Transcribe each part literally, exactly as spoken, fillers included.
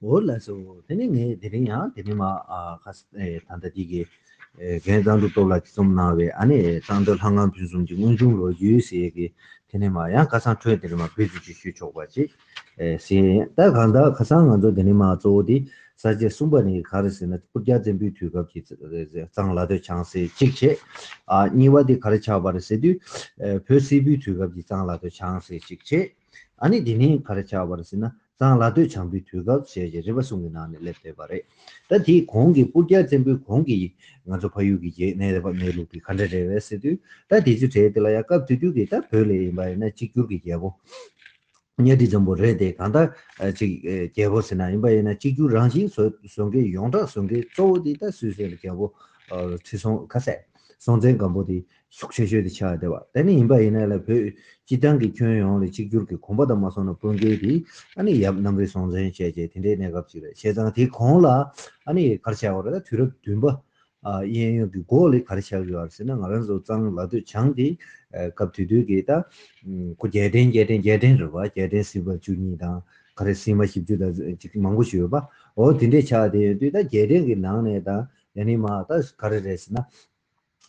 འོ་ལགས་སོ། དེ་ནས་ངས་དེ་རིང་ཡང་དེ་ནས་མ་ཨ་ཁ་ཨེ་ད་ལྟ་འདི་གི་ཨེ་རྒན་གཙང་ཕྲུག་སྟོབས་ལགས་ཀྱིས་རྩོམ་གནང་བའི་ཨ་ནི་གཙང་སྟོད་ལྷ་ངམ་ཕུན་སུམ་གྱི་དངོས་བྱུང་ལོ་རྒྱུས་ཟེར་གི་དེ་ནས་མ་ཡང་ཁ་སང་འཕྲོས་དེ་ནས་མ་བོད་ཀྱི་ཅིག་ཞུས་ཆོག་པ་ཅིག་ཨེ་ཟེར། ད་གང་ལྟར་ཁ་སང་ང་ཚོ་དེ་ནས་མ་གཙོ་བོ་དེ་ས་བཅད་གསུམ་པ་ནི་ག་རེ་ཟེར་ན། སྤུར་རྒྱལ་བཙན་པོའི་དུས་སྐབས་ཀྱི་གཙང་ལ་སྟོད་བྱང་ཟེར་གཅིག་བྱས། ཨ་གཉིས་པ་དེ་ག་རེ་ཆགས་པ་རེད་ཟེར་དུས་ཨེ་བོད་སིལ་བུའི་དུས་སྐབས་ཀྱི་གཙང་ལ་སྟོད་བྱང་ཟེར་གཅིག་བྱས། ཨ་ནི་འདི་ནི་ག་རེ་ཆགས་པ་རེད་ཟེར་ན། གཙང་ལ་སྟོད་བྱང་པའི་དུས་སྐབས་ཞེས་བྱས་རིམ་པ་གསུམ་གྱི་ནང་ནས་སླེབས་བསྡད་པ་རེད། ད་དེའི་གོང་གི་སྤུར་རྒྱལ་བཙན་པོའི་གོང་གི་ང་ཚོ་ཕ་ཡུལ་གྱི་རྒྱལ་གནས་རེད་པ། གནས་ལུགས་དེ་ག་འདྲ་རེད་པས་ཟེར་དུས། ད་དེ་ཚོ་གྲས་དེ་ལ་ཡང་སྐབས་དེ་དུས་ཀྱི་ད་བོད་ལ་ཡིན་པ་ཡིན་ན་གཅིག་གྱུར་གྱི་རྒྱལ་པོ་གཉའ་ཁྲི་བཙན་པོ་རེད་དེ། གང་ལྟར་ཨ་ཅིག་ཨེ་རྒྱལ་པོ་ཟེར་ན་ཡིན་པ་ཡིན་ན་གཅིག་གྱུར་རང་བཞིན་བཟོ་བཟོ་མཁན་ཡོངས་གྲགས་བཟོ་མཁན་གཙོ་བོ་དེ་ད་སུད་སི་ལ་རྒྱལ་པོ་ཨ་ཁྲི་སྲོང་ཁ་ཟས་སྲོང་བཙན་སྒམ་པོ་དེ་ཤུགས་ཆེ་ཤོས་དེ་ཆགས་བསྡད་པ། དེ་ནི་ཡིན་པ་ཡིན་ན་ལ་བོད་སྤྱི་བཏང་གི་ཁྱོན་ཡོངས་ལ་གཅིག་གྱུར་གྱི་གོམ་པ་དང་མ་སོང་ན་སྤུན་ཀྱེ་དེ་ཨ་ནི་ཡབ་གནམ་རི་སྲོང་བཙན་བྱས་རྗེས་དེ་འདྲའི་གནས་སྐབས་ཅིག་རེད། བྱས་ཙང་དེ་གོང་ལ་ཨ་ནི་ག་རེ་བྱས་པ་རེད། ད་དུས་རབས་བདུན་པ་ཨ་གཡས་གཡོན་གྱི་འགོ་ལ་ག་རེ་ཆགས་ཡོད་རེད་ཟེར་ན། ང་རང་ཚོ་གཙང་ལ་སྟོད་བྱང་དེ་ཨ་སྐབས་དེ་དུས་ཀྱི་ད་ཨུམ་ཁོ་རྒྱལ་ཕྲན་རྒྱལ་ཕྲན་རྒྱལ་ཕྲན་རེད་པ། རྒྱལ་ཕྲན་སྲིད་པ་བཅུ་གཉིས་དང་ག་རེ་སྲིད་མ་བཞི་བཅུ་དང་ཅིག་མང་པོ་ཞིག་ཡོད་པ། འོ་དེ་འདྲས་ཆགས་བསྡད་ཡོད་དུས་ད་རྒྱལ་ཕྲན་གྱི་ནང་ནས་ད་ཡ་ནི་མ་ད་ག་རེ་རེད་ཟེར་ན།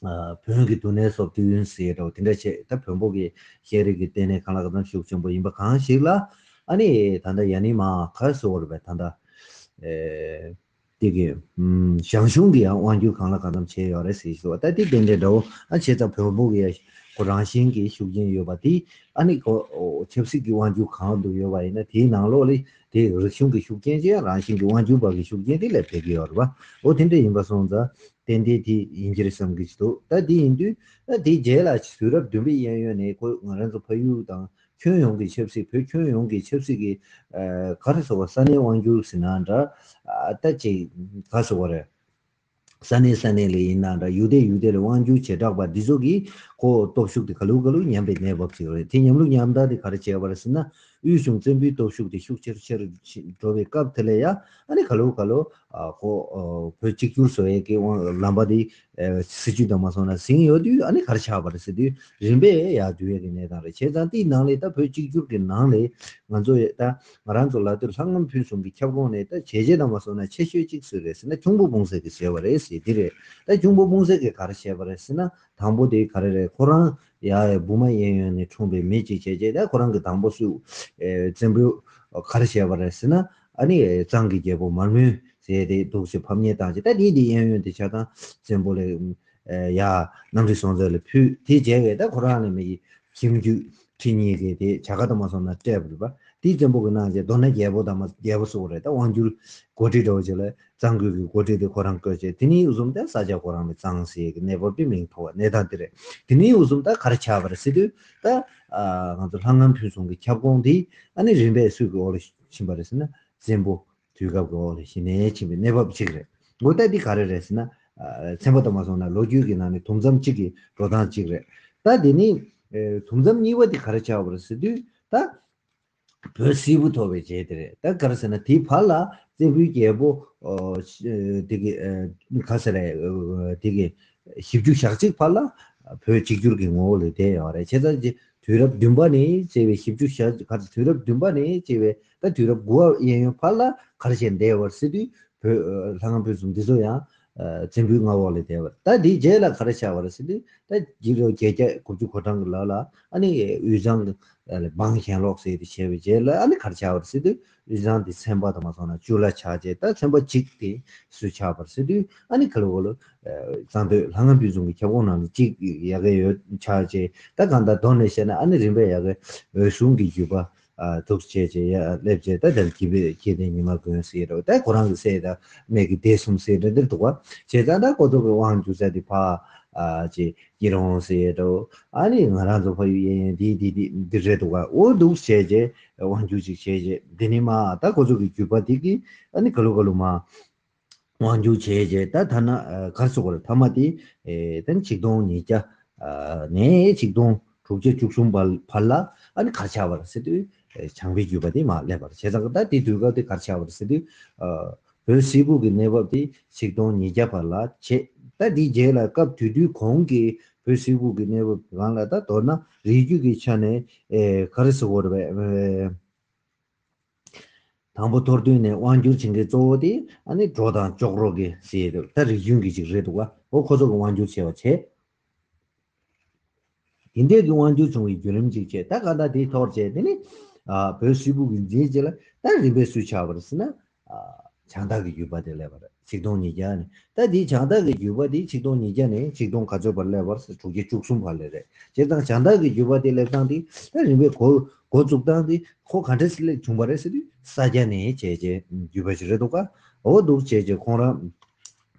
ཨ་བོན་གྱི་འདུ་གནས་སོགས་དུས་ཡུན་ཟེར་འདྲ་བོ་དེ་འདྲ་བྱས། ད་བོན་པོ་གི་ཤེས་རིག་གི་ལྟེ་གནས་གང་ལ་གང་འཚམ་ཤུགས་ཆེན་པོ་ཡིན་པ་གང་ཞིག་ལ་ཨ་ནི་ད་ལྟ་ཡ་ནི་མ་ག་རེ་ཟེར་དགོས་རེད་པས། ད་ལྟ་ཨེ་དེ་གི་ཨུམ་ཞང་ཞུང་གི་ཡང་དབང་སྒྱུར་གང་ལ་གང་འཚམ་བྱས་ཡོད་རེད་ཟེར་ཞུ་བ། ད་དེ་དེ་འདྲ་འདྲ་བོ་ཨ་བྱས་ཙང་བོན་པོ་གི་ཡ་ཁོ་རང་བཞིན་གྱི་ཤུགས་རྐྱེན་ཡོད་པ་དེ་ཨ་ནི་ཁོ་ཆབ་སྲིད་ཀྱི་དབང་སྒྱུར་གང་དུ་ཡོད་པ་ཡིན་ན་དེའི་ནང་ལོགས་ལ་དེ་རིག་གཞུང་གི་ཤུགས་རྐྱེན་ཅིག་ཡང་རང་བཞིན་གྱི་དབང་སྒྱུར་བ་གི་ཤུགས་རྐྱེན་དེ་ལས་ཕེབས་ཀྱི་ཡོད་རེད་པ། འོ་དེ་འདྲ་ཡིན་པ་སོང་ཙང་། ཏན་ཏན་དེ་ཡིན་གྱི་རེད་བསམ་གྱི་ཅིག་འདུག་ད་དེ་ཡིན་དུས་ད་དེའི་རྗེས་ལ་དུས་རབས་བདུན་པའི་གཡས་གཡོན་ནས་ཁོ་ང་རང་ཚོ་ཕ་ཡུལ་དང་ཁྱོན་ཡོངས་ཀྱི་ཆབ་སྲིད། བོད་ཁྱོན་ཡོངས་ཀྱི་ཆབ་སྲིད་ཀྱི་ཨ་ག་རེ་ཟེར་བ། ས་གནས་དབང་སྒྱུར་ཟེར་ན་འདྲ། ཨ་ད་ཅིག་ག་རེ་ཟེར་བ་རེད། ས་གནས་ས་གནས་ལ་ཡིན་ན་འདྲ། ཡུལ་སྡེ་ཡུལ་སྡེ་ལ་དབང་སྒྱུར་བྱེ་བྲག་པ་འདི་ཚོ་གིས་ཁོ་སྟོབས་ཤུགས་དེ་ག་ལུགས་ག་ལུགས་ཉམས་པའི་གནས་བབ་ཅིག་རེད། དེ་ཉམས་ལུགས་ཉམས་སྟངས་དེ་ག་རེ་བྱས་པ་རེད་ཟེར་ན། དབུས་གཞུང་བཙན་པོའི་སྟོབས་ཤུགས་དེ་ཤུགས་ཆེར་ཆེར་འགྲོ་བའི་སྐབས་དེ་ལ་ཡ་ཨ་ནི་ག་ལོ་ག་ལོ་ཨ་ཁོ་ཨ་བོད་གཅིག་གྱུར་བཟོ་ཡས་ཀྱི་དབང་ལམ་པ་དེ་ཨ་སྲིད་ཇུས་དང་མ་སོང་ན་ཟིན་ཡོད་དུས་ཨ་ནི་ག་རེ་ཆགས་པ་རེད་ཟེར་དུས་རིམ་པས་ཡར་བསྡུ་ཡས་ཀྱི་གནས་སྟངས་རེད། བྱས་ཙང་དེའི་ནང་ལས་ད་བོད་གཅིག་གྱུར་གྱི་ནང་ལས་ང་ཚོ་ཡ་ད་ང་རང་ཚོ་ལ་སྟོད་ལྷ་ངམ་ཕུན་སུམ་གྱི་ཁྱབ་ཁོངས་ནས་ད་བྱས་རྗེས་དང་མ་སོང་ན་ཆེ་ཤོས་གཅིག་སུ་རེད་ཟེར་ན་ཁྱུང་པོ་སྤུངས་སེང་གིས་བཟོས་པ་རེད་ཟེར་དེ་རེད། ད་ཁྱུང་པོ་སྤུངས་སེང་གིས་ག་རེ་བྱས་པ་རེད་ཟེར་ན། དང་པོ་དེ་ག་རེ་རེད། ཁོ་རང་ཡ་ཡ་བུ་མ་གཡས་གཡོན་ནས་འཁྲུངས་པའི་མི་གཅིག་བྱས་རྗེས་ད་ཁོ་རང་གིས་དང་པོ་སུ་ཨེ་བཙན་པོས་ག་རེ་བྱས་པ་རེད་ཟེར་ན། ཨ་ནི་གཙང་གི་རྒྱལ་པོ་མར་མེ་ཟེར་དེ་འདུག་སེ་ཕམ་ཉེས་བཏང་རྗེས་ད་དེ་དེ་གཡས་གཡོན་དེ་ཆ་ཚང་བཙན་པོ་ལ་ཨེ་ཡ་གནམ་རི་སྲོང་བཙན་ལ་ཕུལ། དེ་རྗེས་ཀྱི་ད་ཁོ་རང་ལ་མི་གི་ཁྱིམ་རྒྱུད་ཁྲི་གཉིས་ཀྱི་དེ་བྱ་དགའ་དང་མ་སོང་ན་སྤྲད་པ་རེད་པ། དེ་བཙན་པོ་གིས་གནང་རྗེས་མདོར་ན་རྒྱལ་པོ་དང་མ་རྒྱལ་པོ་སུ་རེད། ད་དབང་སྒྱུར་འགོ་ཁྲིད་འདྲ་བོ་ཅིག་ལ། གཙང་ཁུལ་གྱི་འགོ་ཁྲིད་དེ་ཁོ་རང་བསྐོས་བྱས། དེ་ནས་བཟུང་སྟེ་ས་ཆ་ཁོ་རང་ལ་གཙང་ཟེར་གྱི་གནས་བབ་དེ་མིང་ཐོགས་པ་གནས་སྟངས་དེ་རེད། དེ་ནས་བཟུང་ད་ག་རེ་ཆགས་པ་རེད་ཟེར་དུས་ད་ཨ་ང་ཚོ་ལྷ་ངམ་ཕུན་སུམ་གྱི་ཁྱབ་ཁོངས་དེ་ཨ་ནི་རིམ་པས་སུ་གི་འོག་ལ་ཕྱིན་པ་རེད་ཟེར་ན། བཙན་པོ་དུས་སྐབས་ཀྱི་འོག་ལ་གཞི་ནས་ཕྱིན་པའི་གནས་བབ་ཅིག་རེད། འོ་ད་འདི་ག་རེ་རེད་ཟེར་ན། ཨ་ཚན་པ་དང་མ་སོང་ན་ལོ་རྒྱུས་ཀྱི་ནང་ནས་དུམ་མཚམས་གཅིག་གི་འགྲོ་སྟངས་གཅིག་རེད། ད་དེ་ནས་ཨེ་དུམ་མཚམས་གཉིས་པ་དེ་ག་རེ་ཆགས་པ་རེད་ཟེར་དུས་ད། བོད་སིལ་བུ་ཐོར་བའི་རྗེས་དེ་རེད། ད་ག་རེ་ཟེར་ན་དེའི་བར་ལ་བཙན་པོའི་རྒྱལ་པོ་ཨོ་དེ་གི་ཨ་ག་ཟེར་རེད། ཨོ་དེ་གི་བཞི་བཅུ་ཞེ་གཅིག་བར་ལ་བོད་གཅིག་གྱུར་གྱི་ངོ་བོ་ལ་བསྡད་ཡོད་རེད། བྱས་ཙང་དེ་དུས་རབས་བདུན་པ་ནས་བྱས་པའི་བཞི་བཅུ་ཞེ་ག་རེ་དུས་རབས་བདུན་པ་ནས་བྱས་པའི་ད་དུས་རབས་དགུ་པ་གཡས་གཡོན་བར་ལ་ག་རེ་བྱས་བསྡད་ཡོད་རེད་ཟེར་དུས་བོད་ཨ་ལྷ་ངམ་བོད་གསུམ་འདི་ཚོ་ཡང་། ཨ་བཙན་པོའི་མངའ་འོག་ལ་བསྡད་པ་རེད། ད་འདིའི་རྗེས་ལ་ག་རེ་ཆགས་པ་རེད་ཟེར་དུས་ད་འདི་ལོ་བརྒྱད་བརྒྱ་དགུ་བཅུ་གོ་གྲངས་ཀྱི་ལོ་ལ་ཨ་ནི་དབུས་གཙང་གི་འབངས་གྱེན་ལོག་ཟེར་དེ་བྱས་པའི་རྗེས་ལ་ཨ་ནི་ག་རེ་ཆགས་པ་རེད་ཟེར་དུས་དབུས་གཙང་དེ་ཚན་པ་དང་མ་སོང་ན་བཅུ་ལ་ཆགས་རྗེས་ད་ཚན་པ་གཅིག་དེ་སུ་ཆགས་པ་རེད་ཟེར་དུས་ཨ་ནི་ག་ལོ་ག་ལོ་གཙང་སྟོད་ལྷ་ངམ་བོད་གསུམ་གྱི་ཁྱབ་ཁོངས་ནང་ནས་གཅིག་ཡ་གི་ཡོད་ཆགས་རྗེས་ད་གང་ལྟར་མདོར་ནས་བཤད་ན་ཨ་ནི་རིམ་པས་ཡ་གི་འོད་སྲུང་གི་བརྒྱུད་པ། ཨ་འདུག་བྱས་བྱས་ཡ་སླེབས་བྱས་ད་དེར་སྐྱིད་པའི་སྐྱིད་ལྡན་ཉི་མ་དགོན་ཟེར་རོ། ད་ཁོ་རང་གི་སྲས་ད་སྨད་ཀྱི་སྡེ་གསུམ་ཟེར་འདྲ་འདིར་འདུག་བ། བྱས་ཙང་ད་ཁོ་ཚོ་གི་དབང་སྒྱུར་ས་དེ་ཕ་ཨ་ཅེ་སྐྱིད་རོང་ཟེར་རོ། ཨ་ནི་ང་རང་ཚོ་ཕ་ཡུལ་གཡས་གཡོན་འདི་འདི་འདི་འདི་རེད་འདུག་བ། འོ་འདུག་བྱས་བྱས་དབང་སྒྱུར་ཅིག་བྱས་བྱས་འདི་ནི་མ་ད་ཁོ་ཚོ་གི་བརྒྱུད་པ་འདི་གི་ཨ་ནི་ག་ལུ་ག་ལུ་མ། དབང་སྒྱུར་བྱས་རྗེས་ད་ཐ་ན་ཨ་ག་རེ་ཟེར་དགོས་རེད། ཐ་མ་དེ་ཨེ་ད་ཆིག་སྟོང་ཉིས་བརྒྱ་ཨ་ནས་ཆིག་སྟོང་དྲུག་བརྒྱ་བཅུ་གསུམ་བར་བར་ལ་ཨ་ནི་ག་རེ་ཆགས་པ་རེད་ཟེར་དུས་ཨེ་བྱང་པའི་བརྒྱུད་པ་དེ་མར་སླེབས་པ་རེད། བྱས་ཙང་ད་དེ་དུས་སྐབས་དེ་ག་རེ་ཆགས་པ་རེད་ཟེར་དུས་ཨ་བོད་སིལ་བུ་གི་གནས་བབ་དེ་ཆིག་སྟོང་ཉིས་བརྒྱ་བར་ལ་བྱས། ད་དེའི་རྗེས་ལ་སྐབས་དེ་དུས་གོང་གི་བོད་སིལ་བུ་གི་གནས་བབ་སྒང་ལ་ད་མདོར་ན་རིགས་རྒྱུད་ཀྱི་ཆ་ནས་ཨེ་ག་རེ་ཟེར་དགོས་རེད་པས། དང་པོ་མཐོ་རིམ་ནས་དབང་སྒྱུར་བྱེད་མཁན་གཙོ་བོ་དེ་ཨ་ནི་གྲོ་དང་ཅོག་རོ་གི་ཟེར་ཡས་ད་རིགས་རྒྱུན་གྱི་ཅིག་རེད་འདུག་ག་འོ་ཁོ་ཚོ་གི་དབང་སྒྱུར་བྱས་པ་བྱས། དེ་འདྲས་ཀྱི་དབང་སྒྱུར་བྱུང་བའི་བརྒྱུད་རིམ་ཅིག་བྱས། ད་ག་ད་དེའི་ཐོག་བྱས་དེ་ནི་ཨ་བོད་སིལ་བུ་གི་འཛིན་བྱེད་ལ་ད་རིམ་པས་སུས་ཆགས་པ་རེད་ཟེར་ན། ཨ་བྱང་བདག་གི་བརྒྱུད་པ་དེ་སླེབས་པ་རེད། ཆིག་སྟོང་ཉིས་བརྒྱ་ནས། ད་དེའི་བྱང་བདག་གི་བརྒྱུད་པ་དེ་ཆིག་སྟོང་ཉིས་བརྒྱ་ནས་ཆིག་སྟོང་ག་ཚོད་བར་སླེབས་པ་རེད་ཟེར་དྲུག་བརྒྱ་བཅུ་གསུམ་བར་སླེབས་རེད། བྱས་ཙང་བྱང་བདག་གི་བརྒྱུད་པ་དེ་སླེབས་སྟངས་དེ་ད་རིམ་པས་འགོ་འགོ་བཙུགས་སྟངས་དེ་ཁོ་ག་འདྲས་སེ་སླེབས་བྱུང་བ་རེད་ཟེར་དུས་ས་སྐྱ་ནས་བྱས་རྗེས་བརྒྱུད་པ་ཞིག་རེད་འདུག་ག་འོ་འདུག་བྱས་རྗེས་ཁོང་རང་།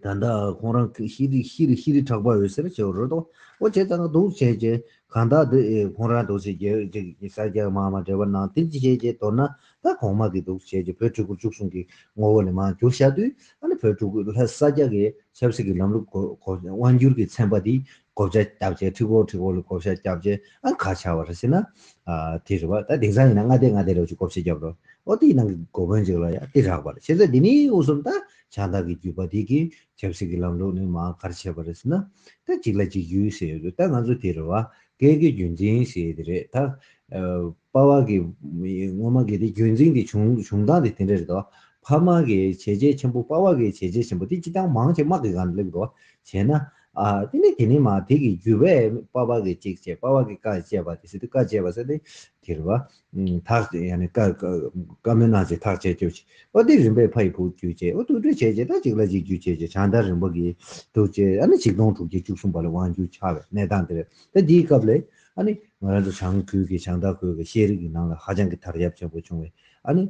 ད་ལྟ་ཁོང་རང་ཤེས་རིག་ཤེས་རིག་ཤེས་རིག་གྲགས་པ་འོད་ཟེར་བྱེད་འོ་རེད་དོ། འོ་བྱས་ཙང་འདུག་བྱས་རྗེས་གང་ལྟར་དེ་ཁོང་རང་འདུག་བྱས་རྗེས་ཅིག་ས་སྐྱ་མ་མ་འབྲེལ་བ་གནང་དེ་ཅི་བྱས་རྗེས་མདོར་ན་ད་གོང་མ་གི་འདུག་བྱས་རྗེས་བོད་ཁྲི་སྐོར་བཅུ་གསུམ་གྱི་ངོ་བོ་ནས་མར་བསྒྱུར་བཞག་དུས་ཨ་ནི་བོད་ཕྲུ་གུ་ལྷ་ས་སྐྱ་གི་ཆབ་སྲིད་ཀྱི་ལམ་ལུགས་གོ་གོ་དབང་སྒྱུར་གྱི་ཚན་པ་དེ་བགོ་བཤའ་བརྒྱབ་བྱས་ཁྲི་སྐོར་ཁྲི་སྐོར་ལ་བགོ་བཤའ་བརྒྱབ་བྱས་ཨ་ག་ཆགས་པ་རེད་ཟེར་ན། ཨ་དེ་རེད་བ། ད་དེང་སང་ཡིན་ན་མངའ་སྡེ་མངའ་སྡེ་རེ་བ་ཅིག་བགོ་བཤའ་བརྒྱབ་རོགས། ཨོ་དེའི་ནང་གི་འགོ་དཔོན་ཅིག་ལ་ཡང་དེ་རག་པ་རེད། བྱས་ཙང་འདི་ནི་འུ་ཚོ་ད་བྱང་བདག་གི་བརྒྱུད་པ་དེ་གི་ཆབ་སྲིད་ཀྱི་ལམ་ལུགས་ནི་མར་ག་རེ་བྱས་པ་རེད་ཟེར་ན། ད་གཅིག་ལ་གཅིག་བརྒྱུད་ཟེར་ཡོད་དུས་ད་ང་ཚོ་དེ་རེད་བ། སྐད་ཀྱི་རྒྱུད་འཛིན་ཟེར་དེ་རེད་ད། ཨ་པ་ཕ་གི་སྔོན་མ་གི་དེ་རྒྱུད་འཛིན་དེ་བྱུང་བྱུང་སྟངས་དེ་དེ་འདྲ་རེད་དོ། ཕ་མ་གི་བྱས་རྗེས་ཆེན་པོ་པ་ཕ་གི་བྱས་རྗེས་ཆེན་པོ་དེ་སྤྱི་བཏང་མང་ཆེ་དམག་གི་སྒང་སླེབས་དོ། བྱས་ན། ཨ་དེ་ནི་དེ་ནི་མ་དེ་གི་རྒྱུད་པས་པ་ཕ་གི་གཅིག་བྱས་པ་ཕ་གི་བཀའ་བཅད་པ་དེ་ཟེར་དུས་བཀའ་བཅད་པ་ཟེར་དེ་དེ་རེད་བ། ཐག་ཡ་ནི་བཀའ་བཀའ་བཀའ་མོལ་གནང་བྱས་ཐག་བཅད་རྒྱུ་བྱས། ཨོ་དེ་རིམ་པས་ཕ་ཡི་བུ་བརྒྱུད་བྱས་ཨོ་དུ་དུ་བྱས་བྱས་ད་གཅིག་ལ་གཅིག་བརྒྱུད་བྱས་བྱས་བྱང་བདག་རིམ་པ་གི་འདུག་བྱས་ཨ་ནི་ཆིག་སྟོང་དྲུག་བརྒྱ་བཅུ་གསུམ་པ་ལ་དབང་སྒྱུར་ཆགས་པའི་གནས་སྟངས་དེ་རེད། ད་དེའི་སྐབས་ལས་ཨ་ནི་ང་རང་ཚོ་བྱང་ཁུལ་གྱི་བྱང་བདག་ཁུལ་གྱི་ཤེས་རིག་གི་ནང་ལ་ཧ་ཅང་གི་དར་ཁྱབ་ཆེན་པོ་བྱུང་བས་ཨ་ནི།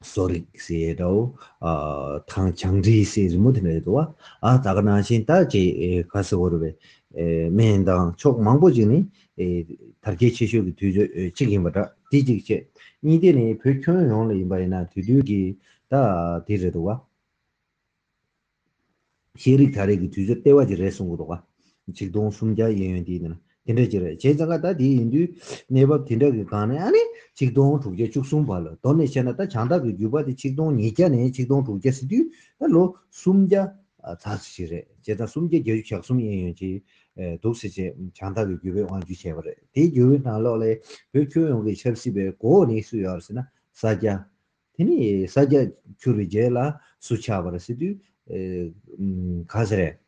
གསོ་རིག་ཟེར་འདྲ་བོ། ཨ་དང་བྱང་འབྲི་ཟེར་རི་མོ་དེ་འདྲ་ཡོད་དོ། ཨ་ད་ག་ནང་བཞིན་ད་ཅེ་ཨེ་ག་ཟེར་བ་རེད་པས། ཨེ་སྨན་དང་ཕྱོགས་མང་པོ་ཅིག་ནི་ཨེ་དར་རྒྱས་ཆེ་ཤོས་ཀྱི་དུས་ཚོད་ཨེ་གཅིག་ཡིན་པ་འདྲ་དེ་གཅིག་བྱས། གཉིས་དེ་ནི་བོད་ཁྱོན་ཡོངས་ལ་ཡིན་པ་ཡིན་ན་དུས་རྒྱུན་གྱི་ད་དེ་རེད་འདུག་བ། ཤེས་རིག་དར་རྒྱས་ཀྱི་དུས་ཚོད་ལྟེ་བ་ཅིག་རེད་གསུང་གི་འདུག་ག་ཆིག་སྟོང་སུམ་བརྒྱ་གཡས་གཡོན་དེའི་ནང་དེ་འདྲ་ཅིག་རེད། བྱས་ཙང་ཀ་ད་དེ་ཡིན་དུས་གནས་བབ་དེ་འདྲ་གི་སྒང་ནས་ཨ་ནི་ཆིག་སྟོང་དྲུག་བརྒྱ་བཅུ་གསུམ་བར་ལ་མདོར་ནས་བཤད་ན་ད་བྱང་བདག་གི་བརྒྱུད་པ་དེ་ཆིག་སྟོང་ཉིས་བརྒྱ་ནས་ཆིག་སྟོང་དྲུག་བརྒྱ་ཟེར་དུས་ད་ལོ་སུམ་བརྒྱ་ཚ་ཙམ་ཞིག་རེད། བྱས་ཙང་སུམ་བརྒྱ་བརྒྱད་ཅུ་གྱ་གསུམ་གཡས་གཡོན་ཅིག་འདུག་ཟེར་བྱས་བྱང་བདག་གི་བརྒྱུད་པས་དབང་སྒྱུར་བྱས་པ་རེད། དེའི་བརྒྱུད་པའི་ནང་ལོགས་ལས་བོད་ཁྱོན་ཡོངས་ཀྱི་ཆབ་སྲིད་པའི་མགོ་བོ་ནི་སུ་ཡོད་རེད་ཟེར་ན་ས་སྐྱ། དེ་ནི་ས་སྐྱ་འཁྱུར་བའི་རྗེས་ལ་སུ་ཆགས་པ་རེད་ཟེར་དུས། ཨེ་ཨམ་ག་ཟེར་རེད།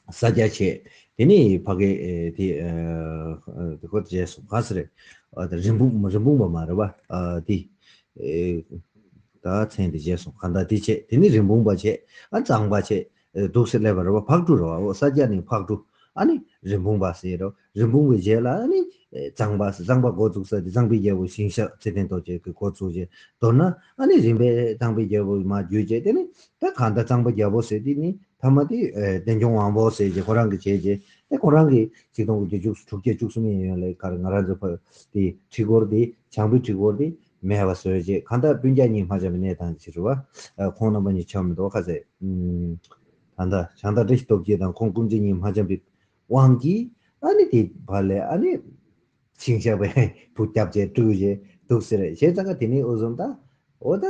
ས་སྐྱ་བྱས། དེ་ནི་ཕ་གི་ཨེ་དེ་ཨེ་དེ་ཁོ་བྱས་སོང་ག་ཟེར་རེད། ཨ་དེ་རིན་སྤུངས་རིན་སྤུངས་པ་མ་རེད་པ། ཨ་དེ་ཨེ་ད་མཚན་དེ་བྱས་སོང་ག་ད་དེ་བྱས་དེ་ནི་རིན་སྤུངས་པ་བྱས། ཨ་གཙང་པ་བྱས། ཨེ་འདུག་སེ་སླེབས་པ་རེད་པ། ཕག་གྲུ་རེད་པ། འོ་ས་སྐྱ་ནི་ཕག་གྲུ། ཨ་ནི་རིན་སྤུངས་པ་ཟེར་རོ། རིན་སྤུངས་པའི་རྗེས་ལ་ཨ་ནི་ཨེ་གཙང་པ་ཟེར། གཙང་པ་འགོ་བཙུགས་ས་དེ་གཙང་པའི་རྒྱལ་པོ་ཞིང་གཤེགས་ཚེ་བརྟན་རྡོ་རྗེ་གིས་འགོ་བཙུགས་རྗེས་མདོར་ན་ཨ་ནི་རིམ་པས་གཙང་པའི་རྒྱལ་པོ་མར་བརྒྱུད་རྗེས་དེ་ནི་ད་གང་ལྟར་གཙང་པ་རྒྱལ་པོ་ཟེར་དེ་ནི་ཐ་མ་དེ་ཨེ་བསྟན་སྐྱོང་དབང་པོ་ཟེར་རྗེས་ཁོ་རང་གིས་བྱས་རྗེས་དེ་ཁོ་རང་གིས་ཆིག་སྟོང་དགུ་བརྒྱ་བཅུ་དྲུག་བརྒྱ་བཅུ་གསུམ་ཡན་ཡོན་ལ་གར་ང་རང་ཚོ་ཕ་དེ་ཁྲི་སྐོར་དེ་བྱང་བུའི་ཁྲི་སྐོར་དེ་མེད་པ་བཟོས་རྗེས་གང་ལྟར་སྤུན་ཀྱག་གཉིས་མ་འཆམ་པའི་གནས་སྟངས་ཅིག་རེད་པ། ཨ་ཁོང་རྣམ་པ་གཉིས་འཆམ་མི་འདུག་ག་ཟེར། ཨུམ། ད་ལྟ་བྱང་བདག་བཀྲ་ཤིས་སྟོབས་རྒྱས་དང་ཁོང་སྐུ་མཆེད་གཉིས་མ་འཆམ་པའི་དབང་གིས་ཨ་ནི་དེ་བར་ལས་ཨ་ནི་ཞིང་གཤེགས་པའི་བུ་སྐྱབས་བྱས་སྤྲུལ་བྱས་འདུག་ཟེར་རེད། བྱས་ཙང་ཀ་དེ་ནས་འུ་ཚོ་ད་འོ་ད་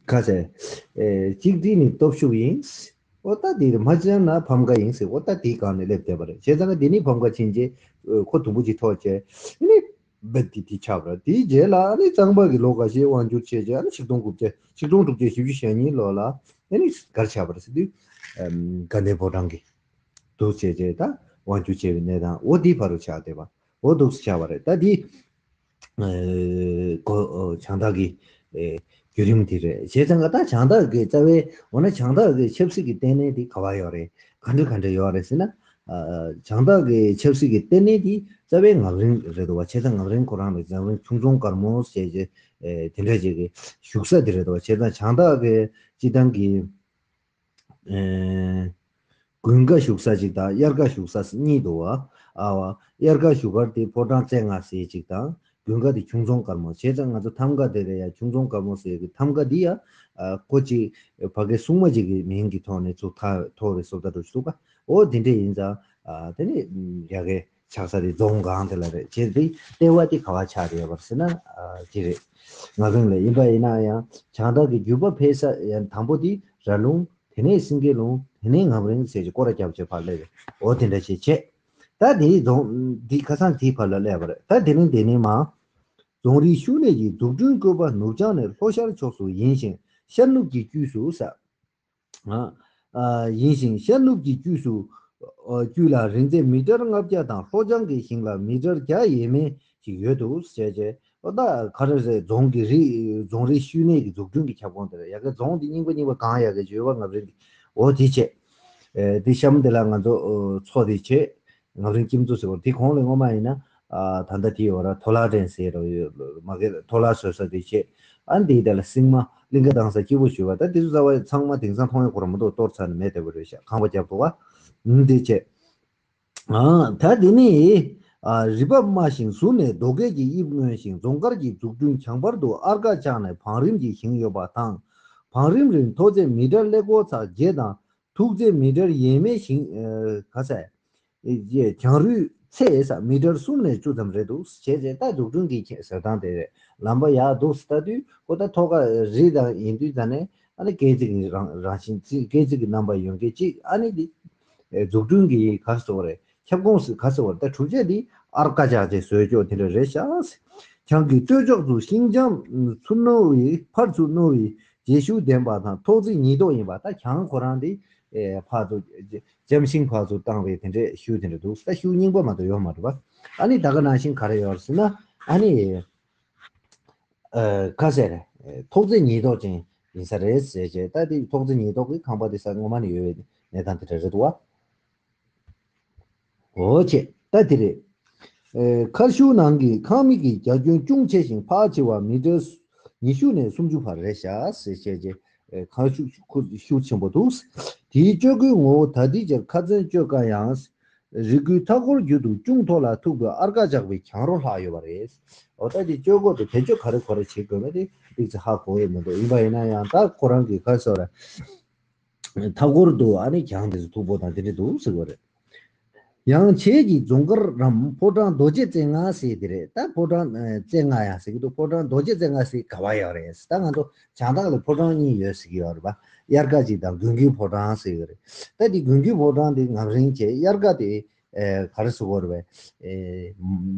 ག་ཟེར། ཨེ་གཅིག་སྒྲིལ་ནི་སྟོབས་ཤུགས་ཡིན། འོ་ད་དེ་མ་འཆམ་ན་ཕམ་ཁ་ཡིན་ཟེར། འོ་ད་དེའི་སྒང་ནས་སླེབས་བསྡད་པ་རེད། བྱས་ཙང་ཀ་དེ་ནས་ཕམ་ཁ་ཕྱིན་རྗེས་ཨེ་ཁོ་དུམ་བུ་གཅིག་ཐོག་བྱས་ཨ་ནི། རྦད་དེ་དེ་ཆགས་པ་རེད། དེའི་རྗེས་ལ་ཨ་ནི་གཙང་པ་གི་ལོ་འགའ་ཤས་དབང་སྒྱུར་བྱས་རྗེས་ཨ་ནི་ཆིག་སྟོང་དགུ་བརྒྱ་ཆིག་སྟོང་དྲུག་བརྒྱ་བཞི་བཅུ་ཞེ་གཉིས་ལོ་ལ་ཨ་ནི་ག་རེ་ཆགས་པ་རེད་ཟེར་དུས། ཨམ་དགའ་ལྡན་ཕོ་བྲང་གི་འདུག་བྱས་རྗེས་ད་དབང་སྒྱུར་བྱས་པའི་གནས་སྟངས་འོ་དེ་ཕ་རུ་ཆགས་བསྡད་པ་འོ་འདུག་སེ་ཆགས་པ་རེད། ད་དེ་ཨེ་གོ་ཨོ་བྱང་བདག་གི་ཨེ་བརྒྱུད་རིམ་དེ་རེད། བྱས་ཙང་ཀ་ད་བྱང་བདག་གི་རྩ་བའི་འོ་ན་བྱང་བདག་གི་ཆབ་སྲིད་ཀྱི་ལྟེ་གནས་དེ་ག་བ་ཡོད་རེད། ག་འདྲ་ག་འདྲ་ཡོད་རེད་ཟེར་ན། ཨ་བྱང་བདག་གི་ཆབ་སྲིད་ཀྱི་ལྟེ་གནས་དེ་རྩ་བའི་ངག་རིང་རེད་འདུག་བ། བྱས་ཙང་ངག་རིང་ཁོ་རང་ལ་ངག་རིང་ཁྱུང་རྫོང་དཀར་མོ་ཞེས་བྱས་ཨེ་དེ་འདྲ་ཅིག་གི་བཞུགས་ས་དེ་རེད་འདུག་བ། བྱས་ཙང་བྱང་བདག་གི་སྤྱི་བཏང་གི་ཨེ་དགུན་ཁ་བཞུགས་ས་ཅིག་དང་དབྱར་ཁ་བཞུགས་ས་གཉིས་འདུག་བ། ཨ་བ་དབྱར་ཁ་བཞུགས་སྒར་དེ་ཕོ་བྲང་རྩེ་ལྔ་ཟེར་ཅིག་དང་དགུན་ཁ་དེ་ཁྱུང་རྫོང་དཀར་མོ། བྱས་ཙང་ང་ཚོ་ཐང་ག་དེ་ལ་ཡ་ཁྱུང་རྫོང་དཀར་མོ་ཟེར་གི་ཐང་ག་འདི་ཡ་ཨ་ཁོ་ཅིག་ཕ་གི་སྲུང་མ་ཅིག་གི་མིང་གི་ཐོག་ནས་ཚུར་ཐོག་རེ་སོ་ད་འགྲོ་ཞུ་ག་འོ་དེ་འདྲས་ཡིན་ཙང་། ཨ་དེ་ནི་ཡ་གི་ཆགས་ས་དེ་རྫོང་སྒང་དེ་ལ་རེད། བྱས་ཏེ་ལྟེ་བ་དེ་ག་བ་ཆགས་རེད་བར་ཟེར་ན་ཨ་དེ་རེད། ང་རང་ལ་ཡིན་པ་ཡིན་ན་ཡང་བྱང་བདག་གི་བརྒྱུད་པ་འཕེལ་ས་ཡང་དང་པོ་དེ་ར་ལུང་། དེ་ནས་སེང་གེ་ལུང་། དེ་ནས་ངམ་རིང་ཟེར་གྱི་སྐོར་ར་རྒྱབ་བྱས་ཕར་སླེབས་རེད། འོ་དེ་འདྲ་བྱས་བྱས། ད་དེའི་རྫོང་འདི་ཁ་སང་དེའི་བར་ལ་སླེབས་པ་རེད། ད་དེ་ནས་དེ་ནས་མ། རྫོང་རིག་ཤུལ་ནས་ཀྱི་འཛུགས་སྐྲུན་བཀོད་པ་ནུབ་བྱང་ནས་ལྷོ་ཤར་ཕྱོགས་སུ་ཡིན་ཞིང་ཤར་ནུབ་ཀྱི་དཀྱུས་སུ་ས། ཨ། ཡིན་ཞིང་ཤར་ནུབ་ཀྱི་དཀྱུས་སུ། ཨ། དཀྱུས་ལ་རིང་ཚད་མི་ཊར་ལྔ་བརྒྱ་དང་ལྷོ་བྱང་གི་ཞིང་ལ་མི་ཊར་བརྒྱ་ཡས་མས་ཤིག་ཡོད་འདུག་ཟེར་བྱས། ཨོ་ད་ག་རེ་རེད། རྫོང་གི་རི་རྫོང་རིག་ཤུལ་ནས་ཀྱི་འཛུགས་སྐྲུན་གྱི་ཁྱབ་ཁོངས་དེ་རེད། ཡ་གི་རྫོང་འདི་རྙིང་པ་རྙིང་པ་གང་ཡ་གི་བརྗོད་པ་ང་རེད། འོ་དེ་བྱས། ཨེ་དེ་གཤམ་དེ་ལ་ང་ཚོ་ཨོ་མཚོ་དེ་བྱས། ང་རང་ཁྱིམ་མཚོ་ཟེར་བ་དེ་གོང་ལ་སྔོན་མ་ཡིན་ན། ཨ་ད་ལྟ་དེ་ཡོད་ར་ཐོ་ལ་ཌན་ཟེར་ར་ཡོད་མ་གི་ཐོ་ལ་བཟོ་ས་དེ་བྱས། ཨ་འདི་དེ་ལ་སྲིང་མ་གླིང་ག་དང་ས་སྐྱིད་པོ་ཞུ་བ་ད་དེ་ཚོ་རྩ་བ་ཚང་མ་དེང་སང་མཐོང་ཡ་ཁོ་ར་མ་གཏོགས་གཏོར་ཚར་ནས་མེད་བསྡད་པ་རེད་ཤག་ཁང་པ་རྒྱབ་འདུག་བ། ཨ་འདི་བྱས། ཨ་ད་དེ་ནི། ཨ་རི་བབ་དམའ་ཞིང་ཟུར་ནས་རྡོ་སྐས་ཀྱི་དབྱིབས་མངོན་ཞིང་རྫོང་མཁར་གྱི་འཛུགས་སྐྲུན་བྱང་བར་དུ་ཨར་ཀ་བཅག་ནས་བང་རིམ་གྱི་ཞིང་ཡོད་པ་དང་། བང་རིམ་རིང་མཐོ་ཚད་མི་ཊར་ཀླད་ཀོར་ཚག་བརྒྱད་དང་། མཐུག་ཚད་མི་ཊར་ཡས་མས་ཤིང་། ཨ་ག་ས། ཨེ་བྱང་རུས་ཚད་ས་མི་ཊར་གསུམ་ནས་བཅུ་ཙམ་རེད་འདུག་བྱས་རྗེས་ད་འཛུགས་སྐྲུན་གྱི་ཁྱད་ཟེར་སྟངས་དེ་རེད། ལམ་པ་ཡག་འདུག་ལྟ་དུས་ཁོ་ད་ཐོག་ཁ་རི་དང་ཡིན་དུས་ད་ནས་ཨ་ནི་སྐས་འཛེག་གི་རང་རང་བཞིན་ཅིག་སྐས་འཛེག་གི་རྣམ་པ་ཡོང་མཁན་ཅིག་ཨ་ནི་འདི། ཨེ་འཛུགས་སྐྲུན་གྱི་ག་ཟེར་བ་རེད། ཁྱབ་ཁོངས་སུ་ག་ཟེར་བ་རེད། ད་གྲུབ་ཆ་འདི་ཨར་ཀ་ཅག་ཅེས་བཟོས་ཀྱོག་དེ་འདྲ་རེད་ཤག་བྱང་གི་སྟོད་ཕྱོགས་སུ་ཤིང་ལྕམ་ཚུར་རྣོ་བའི་ཕར་ཚུར་རྣོ་བའི་རྗེས་ཤུལ་ལྡན་པ་དང་ཐོག་བརྩེགས་ཉིས་ཐོག་ཡིན་པ། ད་བྱང་ཁོ་རང་འདི་ཨེ་ཕར་ཚུར་ལྕམ་ཤིང་ཕར་ཚུར་བཏང་བའི་དེ་འདྲའི་ཤུལ་དེ་འདྲ་འདུག་ད་ཤུལ་རྙིང་པ་མ་གཏོགས་ཡོད་མ་རེད་པ། ཨ་ནི་ད་ག་ནང་བཞིན་ག་རེ་ཡོད་རེད་ཟེར་ན། ཨ་ནི། ཨ་ག་ཟེར་རེད། ཐོག་བརྩེགས་ཉིས་ཐོག་ཅན་ཡིན་ས་རེད་ཟེར་བྱས། ད་དེ་ཐོག་བརྩེགས་ཉིས་ཐོག་གི་ཁང་པ་དེ་ས་སྔོན་མ་ནས་ཡོད་པའི་གནས་སྟངས་དེ་འདྲ་རེད་འདུག་བ། འོ་བྱས་ད་དེ་རེད། ཨེ་མཁར་ཤུལ་ནང་གི་ཁང་མིག་གི་རྒྱ་ཁྱོན་ཅུང་ཆེ་ཞིང་ཕལ་ཆེ་བ་མི་ཊར་ཉི་ཤུ་ནས་སུམ་ཅུ་བར་རེད་ཤག་ཟེར་བྱས་རྗེས། ཨེ་མཁར་ཤུལ་ཤུགས་ཤུགས་ཆེན་པོ་འདུག་དེའི་སྤྱོད་སྒོའི་ངོ་བོ་ད་ལྟའི་ཆར་ཁ་ཚོན་གཅོད་དཀའ་ཡང་། རི་ཁུལ་མཐའ་འཁོར་བརྒྱུད་དུ་ཅུང་མཐོ་ལ་མཐུག་པའི་ཨར་ཀ་ཆགས་པའི་གྱང་རོ་ལྷག་ཡོད་པ་རེད། འོ་ད་དེ་སྤྱོད་སྒོ་དེ་བེད་སྤྱོད་ག་རེ་ག་རེ་བྱེད་དགོས་མེད་དེ་ཏིག་ཙམ་ཧ་གོ་ཡོད་མི་འདུག་ཡིན་པ་ཡིན་ན་ཡང་ད་ཁོ་རང་གི་ཁ་སོ་ར། མཐའ་འཁོར་དུ་ཨ་ནི་གྱང་དེ་ཚོ་མཐུག་པོ་དང་དེ་འདྲ་འདུག་ཟེར་བ་རེད། ཡང་བྱེས་ཀྱི་རྫོང་མཁར་རམ་ཕོ་བྲང་རྡོ་རྗེ་རྩེ་ལྔ་ཟེར་དེ་རེད། ད་ཕོ་བྲང་ཨ་རྩེ་ལྔ་ཡང་ཟེར་གྱི་འདུག་ཕོ་བྲང་རྡོ་རྗེ་རྩེ་ལྔ་ཟེར་ག་བ་ཡོད་རེད། ད་ང་ཚོ་བྱང་ཐང་ལ་ཕོ་བྲང་གཉིས་ཡོད་ཟེར་གྱི་ཡོད་རེད་པ། དབྱར་ཁ་གཅིག་དང་དགུན་ཁའི་ཕོ་བྲང་ཟེར་གྱི་རེད། ད་དེ་དགུན་ཁའི་ཕོ་བྲང་དེ་ངམ་རིང་བྱས། དབྱར་ཁ་དེ་ཨེ་ག་རེ་ཟེར་དགོས་རེད་པས། ཨེ་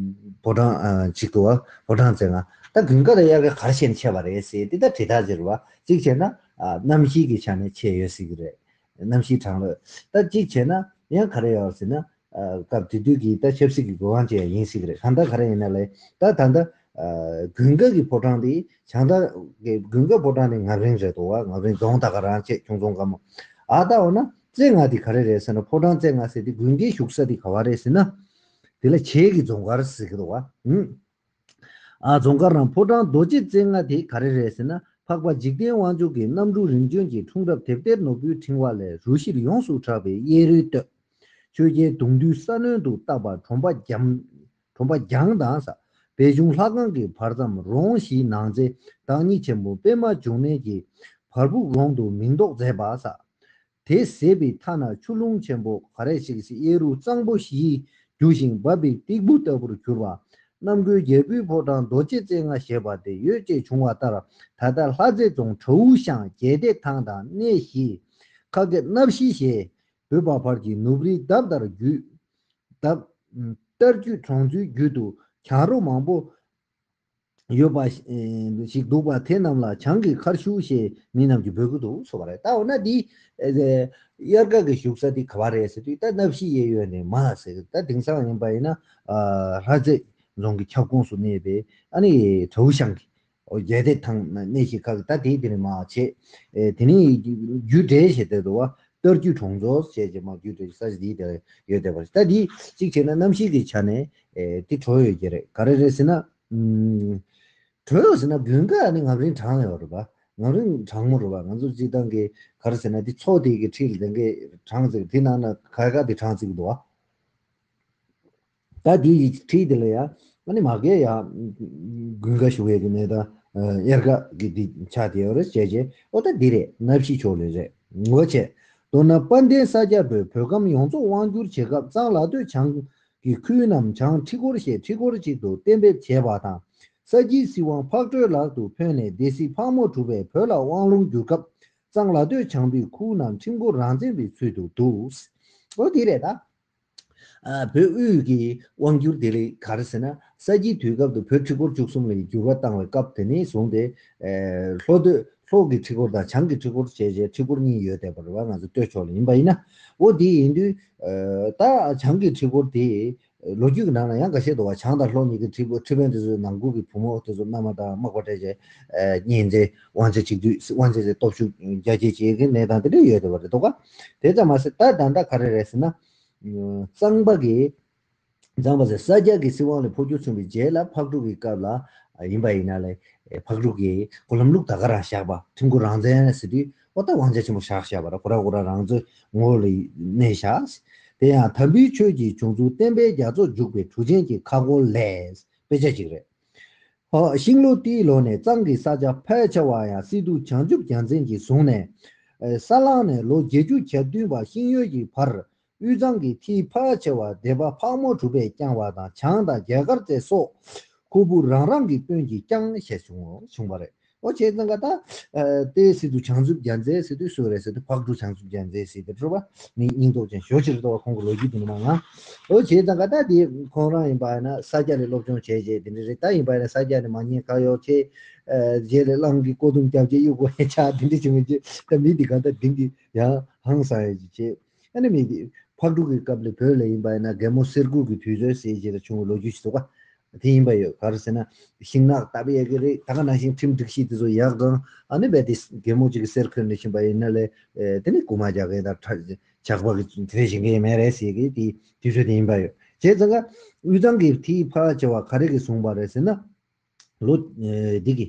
ཕོ་བྲང་ཨ་གཅིག་འདུག་བ། ཕོ་བྲང་རྩེ་ལྔ། ད་དགུན་ཁ་དང་དབྱར་ཁ་ག་རེ་བྱས་ནས་ཕྱེ་བ་རེད་ཟེར་དེ་ད་དྲི་རྟགས་ཅིག་རེད་པ། གཅིག་བྱས་ན་ཨ་གནམ་གཤིས་ཀྱི་ཆ་ནས་ཕྱེ་ཡོད་ཟེར་གྱི་རེད། གནམ་གཤིས་གྲང་ལོས། ད་གཅིག་བྱས་ན་ཡང་ག་རེ་ཡོད་ཟེར་ན། ཨ་སྐབས་དེ་དུས་ཀྱི་ད་ཆབ་སྲིད་ཀྱི་འགོ་དབང་ཅན་ཡིན་སྲིད་ཀྱི་རེད། གང་ལྟར་ག་རེ་ཡིན་ན་ལས་ད་ད་ལྟ་ཨ་དགུན་ཁ་གི་ཕོ་བྲང་དེ་བྱང་ད་གི་དགུན་ཁ་ཕོ་བྲང་དེ་ངམ་རིང་རེད་འདུག་བ། ངམ་རིང་རྫོང་ད་ག་རང་བྱས་ཁྱུང་རྫོང་དཀར་མོ། ཨ་ད་འོ་ན་རྩེ་ལྔ་དེ་ག་རེ་རེད་ཟེར་ན། ཕོ་བྲང་རྩེ་ལྔ་ཟེར་དེ་དགུན་ཁའི་བཞུགས་ས་དེ་ག་བ་རེད་ཟེར་ན། དེ་ལ་བྱེས་ཀྱི་རྫོང་མཁར་ཟེར་གྱི་འདུག་བ། ཨུམ། ཨ་རྫོང་མཁར་རམ་ཕོ་བྲང་རྡོ་རྗེ་རྩེ་ལྔ་དེ་ག་རེ་རེད་ཟེར་ན། འཕགས་པ་འཇིག་རྟེན་དབང་ཕྱུག་གི་རྣམ་སྤྲུལ་རིམ་བྱོན་གྱི་འཁྲུངས་རབས་དེབ་ཐེར་ནོར་བུའི་ཕྲེང་བ་ལས་རུ་བཞིར་ཡོངས་སུ་གྲགས་པའི་གཡས་རུའི་སྟོད། ཆོས་རྒྱལ་གདུང་བརྒྱུད་ས་གནོན་དུ་བཏབ་པ་གྲོང་པ་རྒྱམ་གྲོང་པ་རྒྱང་དང་ས། པད་འབྱུང་ལྷ་ཁང་གི་བར་མཚམས་རོང་བཞིའི་ནང་རྩེ་བདག་ཉིད་ཆེན་པོ་པད་མ་འབྱུང་གནས་ཀྱི་བར་སྦུག་རོང་དུ་མིང་འདོགས་མཛད་པ་ས། དེ་ཟེར་བའི་མཐའ་ན་ཆུ་ཀླུང་ཆེན་པོ་ག་རེ་ཞིག་གཡས་རུ་གཙང་པོ་བཞིས་རྒྱུ་ཞིང་འབབ་པའི་སྟེགས་བུ་ལྟ་བུར་གྱུར་པ། རྣམ་མགོན་རྒྱལ་པོའི་ཕོ་བྲང་རྡོ་རྗེ་རྩེ་ལྔ་ཞེས་པ་དེ་ཡོད་ཅེས་བྱུང་བ་ལྟར། ད་ལྟ་ལྷ་རྩེ་རྫོང་བྲའུ་ཤང་རྒྱལ་བདེ་ཐང་དང་གནས་བཞི། ཁ་སྐད་སྣ་བཞི་ཞེས་འབོད་པ་བར་གྱི་ནུབ་རིའི་འདབས་ལྟར་བརྒྱུད། འདབས་ལྟར་བརྒྱུད་གྲོང་ཚོའི་རྒྱུད་དུ་གྱང་རོ་མང་པོ་ཡོད་པ་ཞིག་འདུག་པ། དེ་རྣམས་ལ་བྱང་གི་མཁར་ཤུལ་ཞེས་མི་རྣམས་ཀྱིས་འབོད་ཀྱི་འདུག་ཟེར་བ་རེད། ད་འོ་ན་འདི་ཨེ་དབྱར་ཁ་གི་བཞུགས་ས་འདི་ག་བ་རེད་ཟེར་དུས། ད་སྣ་བཞི་གཡས་གཡོན་ནས་མ་ཟེར། ད་དེང་སང་ཡིན་པ་ཡིན་ན་ཨ་ལྷ་རྩེ་རྫོང་གི་ཁྱབ་ཁོངས་སུ་གནས་པའི་ཨ་ནི་བྲའུ་ཤང་གི་ཨོ་རྒྱལ་བདེ་ཐང་གནས་བཞི་ཁག་གི་ད་དེའི་དེ་ནས་མ་བྱས། ཨེ་དེ་ནས་རྒྱུད་འགྲེལ་བྱས་ཏེ་འདུག་བ། ལྟར་རྒྱུད་གྲོང་ཚོ་ཞེས་བྱས་མ་རྒྱུད་འགྲེལ་ས་ཆ་འདིའི་དེ་ཡོད་བསྡད་པ་རེད། ད་འདི་གཅིག་བྱས་ན་གནམ་གཤིས་ཀྱི་ཆ་ནས་ཨེ་དེ་དྲོ་ཡོད་ཀྱི་རེད། ག་རེ་རེད་ཟེར་ན། ཨུམ། དྲོ་ཡོད་ཟེར་ན་དགུན་ཁ་ནི་ངམ་རིང་གྲང་ཡོད་རེད་པ། ངམ་རིང་གྲང་མོ་རེད་པ། ང་ཚོ་སྤྱིར་བཏང་གི་ག་རེ་ཟེར་ན་དེ་མཚོ་དེ་གི་འཁྲིས་ལ་ལྡན་གི་གྲང་ཟེར། དེ་ནང་ན་ག་ག་དེ་གྲང་ཟེར་གི་འདུག་བ། ད་དེ་ཡི་འཁྲིས་དེ་ལ་ཡ་ཨ་ནི་མ་གི་ཡ་དགུན་ཁ་ཞུ་བའི་གི་ནས་ད་དབྱར་ཁ་གི་དེ་ཆ་དེ་ཡོད་རེད་བྱས་བྱས། ཨོ་ད་འདི་རེད། གནམ་གཤིས་ཕྱོགས་ལས་རེད། ངོ་བྱས། མདོར་ན་དཔལ་ལྡན་ས་སྐྱ་པོས་བོད་ཁམས་ཡོངས་རྫོགས་དབང་བསྒྱུར་བྱེད་སྐབས་གཙང་ལ་སྟོད་བྱང་གི་ཁུལ་རྣམས་བྱང་ཁྲི་སྐོར་ཞེས་ཁྲི་སྐོར་གཅིག་ཏུ་གཏན་འབེབས་བྱས་པ་དང་། ས་དཀྱིལ་སྲིད་དབང་ཕག་གྲུའི་ལག་ཏུ་ཕོན་ནས་སྡེ་སྲིད་ཕག་མོ་གྲུ་པས་བོད་ལ་དབང་ལུང་བསྒྱུར་སྐབས་གཙང་ལ་སྟོད་བྱང་པའི་ཁུལ་རྣམས་ཁྲིམས་འགོ་རང་བཙན་པའི་ཚུལ་དུ་འདུག་ཨོ་དེ་རེད་ད། ཨ་བོད་དབུས་ཀྱི་དབང་བསྒྱུར་དེ་ལས་ག་རེ་ཟེར་ན། ས་སྐྱའི་དུས་སྐབས་སུ་བོད་ཁྲི་སྐོར་བཅུ་གསུམ་ལ་འགྱུར་བ་བཏང་བའི་སྐབས་དེ་ནས་བཟུང་སྟེ། ཨེ། ལྷོ་སྟོད་ལྷོ་གི་ཁྲི་སྐོར་དང་བྱང་གི་ཁྲི་སྐོར་བྱས་བྱས་ཁྲི་སྐོར་གཉིས་ཡོད་བསྡད་པ་རེད་བ། ང་ཚོ་སྟོད་ཕྱོགས་ལ་ཡིན་པ་ཡིན་ན། འོ་དེ་ཡིན་དུས། ཨེ། ད་བྱང་གི་ཁྲི་སྐོར་དེ་ལོ་རྒྱུས་ཀྱི་ནང་ལ་ཡང་འགའ་ཤས་འདུག་བ། བྱང་དང་ལྷོ་གཉིས་ཀྱི་ཁྲི་ཁྲི་དཔོན་དེ་ཚོའི་ནང་ཁུལ་གྱི་བུ་མོ་དེ་ཚོ་བླ་མ་དང་མག་པ་སྤྲད་བྱས། ཨེ། གཉེན་ཚན་དབང་ཚད་གཅིག་བསྡུས་དབང་ཚད་ཀྱི་སྟོབས་ཤུགས་རྒྱ་སྐྱེད་བྱེད་ཀྱི་གནས་སྟངས་དེ་འདྲ་ཡོད་བསྡད་པ་རེད་འདུག་ག་དེ་ཙམ་མ་ཟད་ད་ད་ལྟ་ག་རེ་རེད་ཟེར་ན། གཙང་པ་གི་གཙང་པ་ཟེར་ས་སྐྱ་གི་སྲིད་དབང་ལས་འཕོ་འགྱུར་བྱུང་བའི་རྗེས་ལ་ཕག་གྲུ་གི་སྐབས་ལ་ཡིན་པ་ཡིན་ན་ལས། ཕག་གྲུ་གིས་ཁོ་ལམ་ལུགས་ད་ག་རང་བཞག་པ། ཁྲིམས་ཁུར་རང་བཙན་ཟེར་དུས་ཨོ་ད་དབང་ཆ་ཆེན་པོ་བཞག་བཞག་པ་ར། ཁོ་ར་ཁོ་ར་རང་ཚོའི་ངོ་ལ་གནས་བཞག་དེ་ཡང་དམ་པའི་ཆོས་ཀྱི་བྱུང་ཚུལ་བསྟན་པའི་རྒྱ་མཚོ་འཇུག་པའི་གྲུ་ཆེན་གྱི་ཁ་སྐོར་ལས་དཔེ་ཆ་ཅིག་རེད། ཧོ། ཤིང་ལོ་ཏིའི་ལོ་ནས་གཙང་གི་ས་ཆ་ཕལ་ཆེ་བ་ཡང་སི་ཏུ་བྱང་ཆུབ་རྒྱལ་མཚན་གྱིས་བཟུང་ནས། ས་གླང་ནས་ལོ་བརྒྱད་ཅུ་གྱ་བདུན་པ་ཤིང་ཡོས་ཀྱི་བར། དབུས་གཙང་གི་མཐིལ་ཕལ་ཆེ་བ་སྡེ་པ་ཕག་མོ་གྲུ་པས་བསྐྱངས་པ་དང་བྱང་དང་རྒྱ་གར་རྩེ་སོགས་ཁུ་བུ་རང་རང་གི་དཔོན་གྱིས་བསྐྱངས་ཞེས་བྱུང་བྱུང་བ་རེད། ཨོ་བྱས་ཙང་ཀ་ད། ཨ། དེ་སི་ཏུ་བྱང་ཆུབ་རྒྱལ་མཚན་ཟེར་དུས་སུ་རེད་ཟེར་དུས་ཕག་གྲུ་བྱང་ཆུབ་རྒྱལ་མཚན་ཟེར་དུས་གྲུ་པ་མི་སྙིང་སྟོབས་ཅན་ཞོ་ཕྱིར་གཏོགས་ཁོང་གི་ལོ་རྒྱུས་དེ་ནི་མ་ང་། ཨོ་བྱས་ཙང་ཀ་ད་དེ་ཁོང་རང་ཡིན་པ་ན་ས་སྐྱ་ལས་སློབ་སྦྱོང་བྱས་རྗེས་དེ་འདྲ་རེད། ད་ཡིན་པ་ན་ས་སྐྱ་ནས་མ་ཉེས་ཁ་གཡོག་བྱས། ཨ། རྗེས་ལ་གླང་གི་ཀོ་དུང་རྒྱབ་བྱས་གཡུག་དགོས་ཡ་ཆགས་དེ་འདྲ་བྱུང་བྱས། ད་མི་འདི་ག་ད་དེང་གི་ཡང་ཧང་སང་ཡ་ཅིག་བྱས། ཨ་ནི་མི་འདི་ཕག་གྲུ་གི་སྐབས་ལ་བོད་ལ་ཡིན་པ་ཡིན་ན་རྒན་མོ་གསེར་སྐུ་གི་དུས་ཚོད་ཟེར་རྗེས་ལ་བྱུང་བའི་ལོ་རྒྱུས་ཤིག་འདུག་ག་དེ་ཡིན་པ་ཡོད། ག་རེ་ཟེར་ན་ཤིང་ནགས་བཏབ་ཡས་ཀྱི་རེད། ད་ག་ནང་བཞིན་ཁྲིམས་སྒྲིག་གཞི་དེ་ཚོ་ཡག་དང་ཨ་ནི་རྦད་དེ་རྒན་མོ་གཅིག་གི་གསེར་ཁུར་ནས་ཕྱིན་པ་ཡིན་ན་ལས། ཨེ། དེ་ནི་རྐུ་མ་རྒྱག་མཁན་དང་ཁྲ་ཇག་པ་གི་དེ་འདྲ་བྱེད་མཁན་མེད་རེད་ཟེར་གི་དེ་དུས་ཚོད་དེ་ཡིན་པ་ཡོད། བྱས་ཙང་ཀ་དབུས་གཙང་གི་མཐིལ་ཕལ་ཆེ་བ་ག་རེ་གིས་བཟུང་བ་རེད་ཟེར་ན། ལོ། ཨེ། འདི་གི་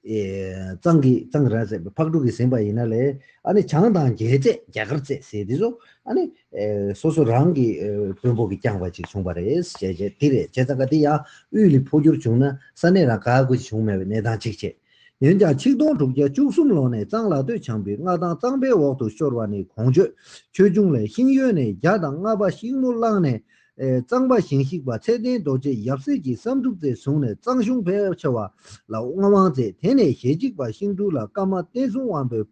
ཨེ། གཙང་གི་གཙང་ར་ཟེར་ཕག་གྲུ་གིས་ཟིན་པ་ཡིན་ན་ལས། ཨ་ནི་བྱང་དང་རྒྱལ་རྩེ་རྒྱ་གར་རྩེ་ཟེར་དེ་ཚོ་ཨ་ནི། ཨེ། སོ་སོ་རང་གི་ཨེ། དཔོན་པོ་གིས་བསྐྱངས་པ་ཅིག་བྱུང་བ་རེད་ཟེར་བྱས་དེ་རེད། བྱས་ཙང་ཀ་དེ་ཡང་དབུས་ལ་འཕོ་འགྱུར་བྱུང་ན་ས་གནས་རང་ག་དགོས་ཅིག་བྱུང་མེད་པའི་གནས་སྟངས་གཅིག་བྱས། འོན་ཀྱང་ཆིག་སྟོང་དྲུག་བརྒྱ་བཅུ་གསུམ་ལོ་ནས་གཙང་ལ་སྟོད་བྱང་བུའི་མངའ་ཐང་གཙང་པའི་འོག་ཏུ་ཤོར་བ་ནི་གོང་བརྗོད་ཆོས་འབྱུང་ལས་ཤིང་ཡོས་ནས་རྒྱ་དང་ལྔ་པ་ཤིང་མོ་གླང་ནས། ཨེ། གཙང་པ་ཞིང་གཤེགས་པ་ཚེ་བརྟན་རྡོ་རྗེ་ཡབ་སྲས་ཀྱི་བསམ་འགྲུབ་རྩེ་བཟུང་ནས་གཙང་གཞུང་ཕལ་ཆེ་བ་ལ་མངའ་དབང་མཛད། དེ་ནས་ཞལ་གཅིག་པ་ཤིང་འབྲུག་ལ་ཀརྨ་བསྟན་སྲུང་དབང་པོས།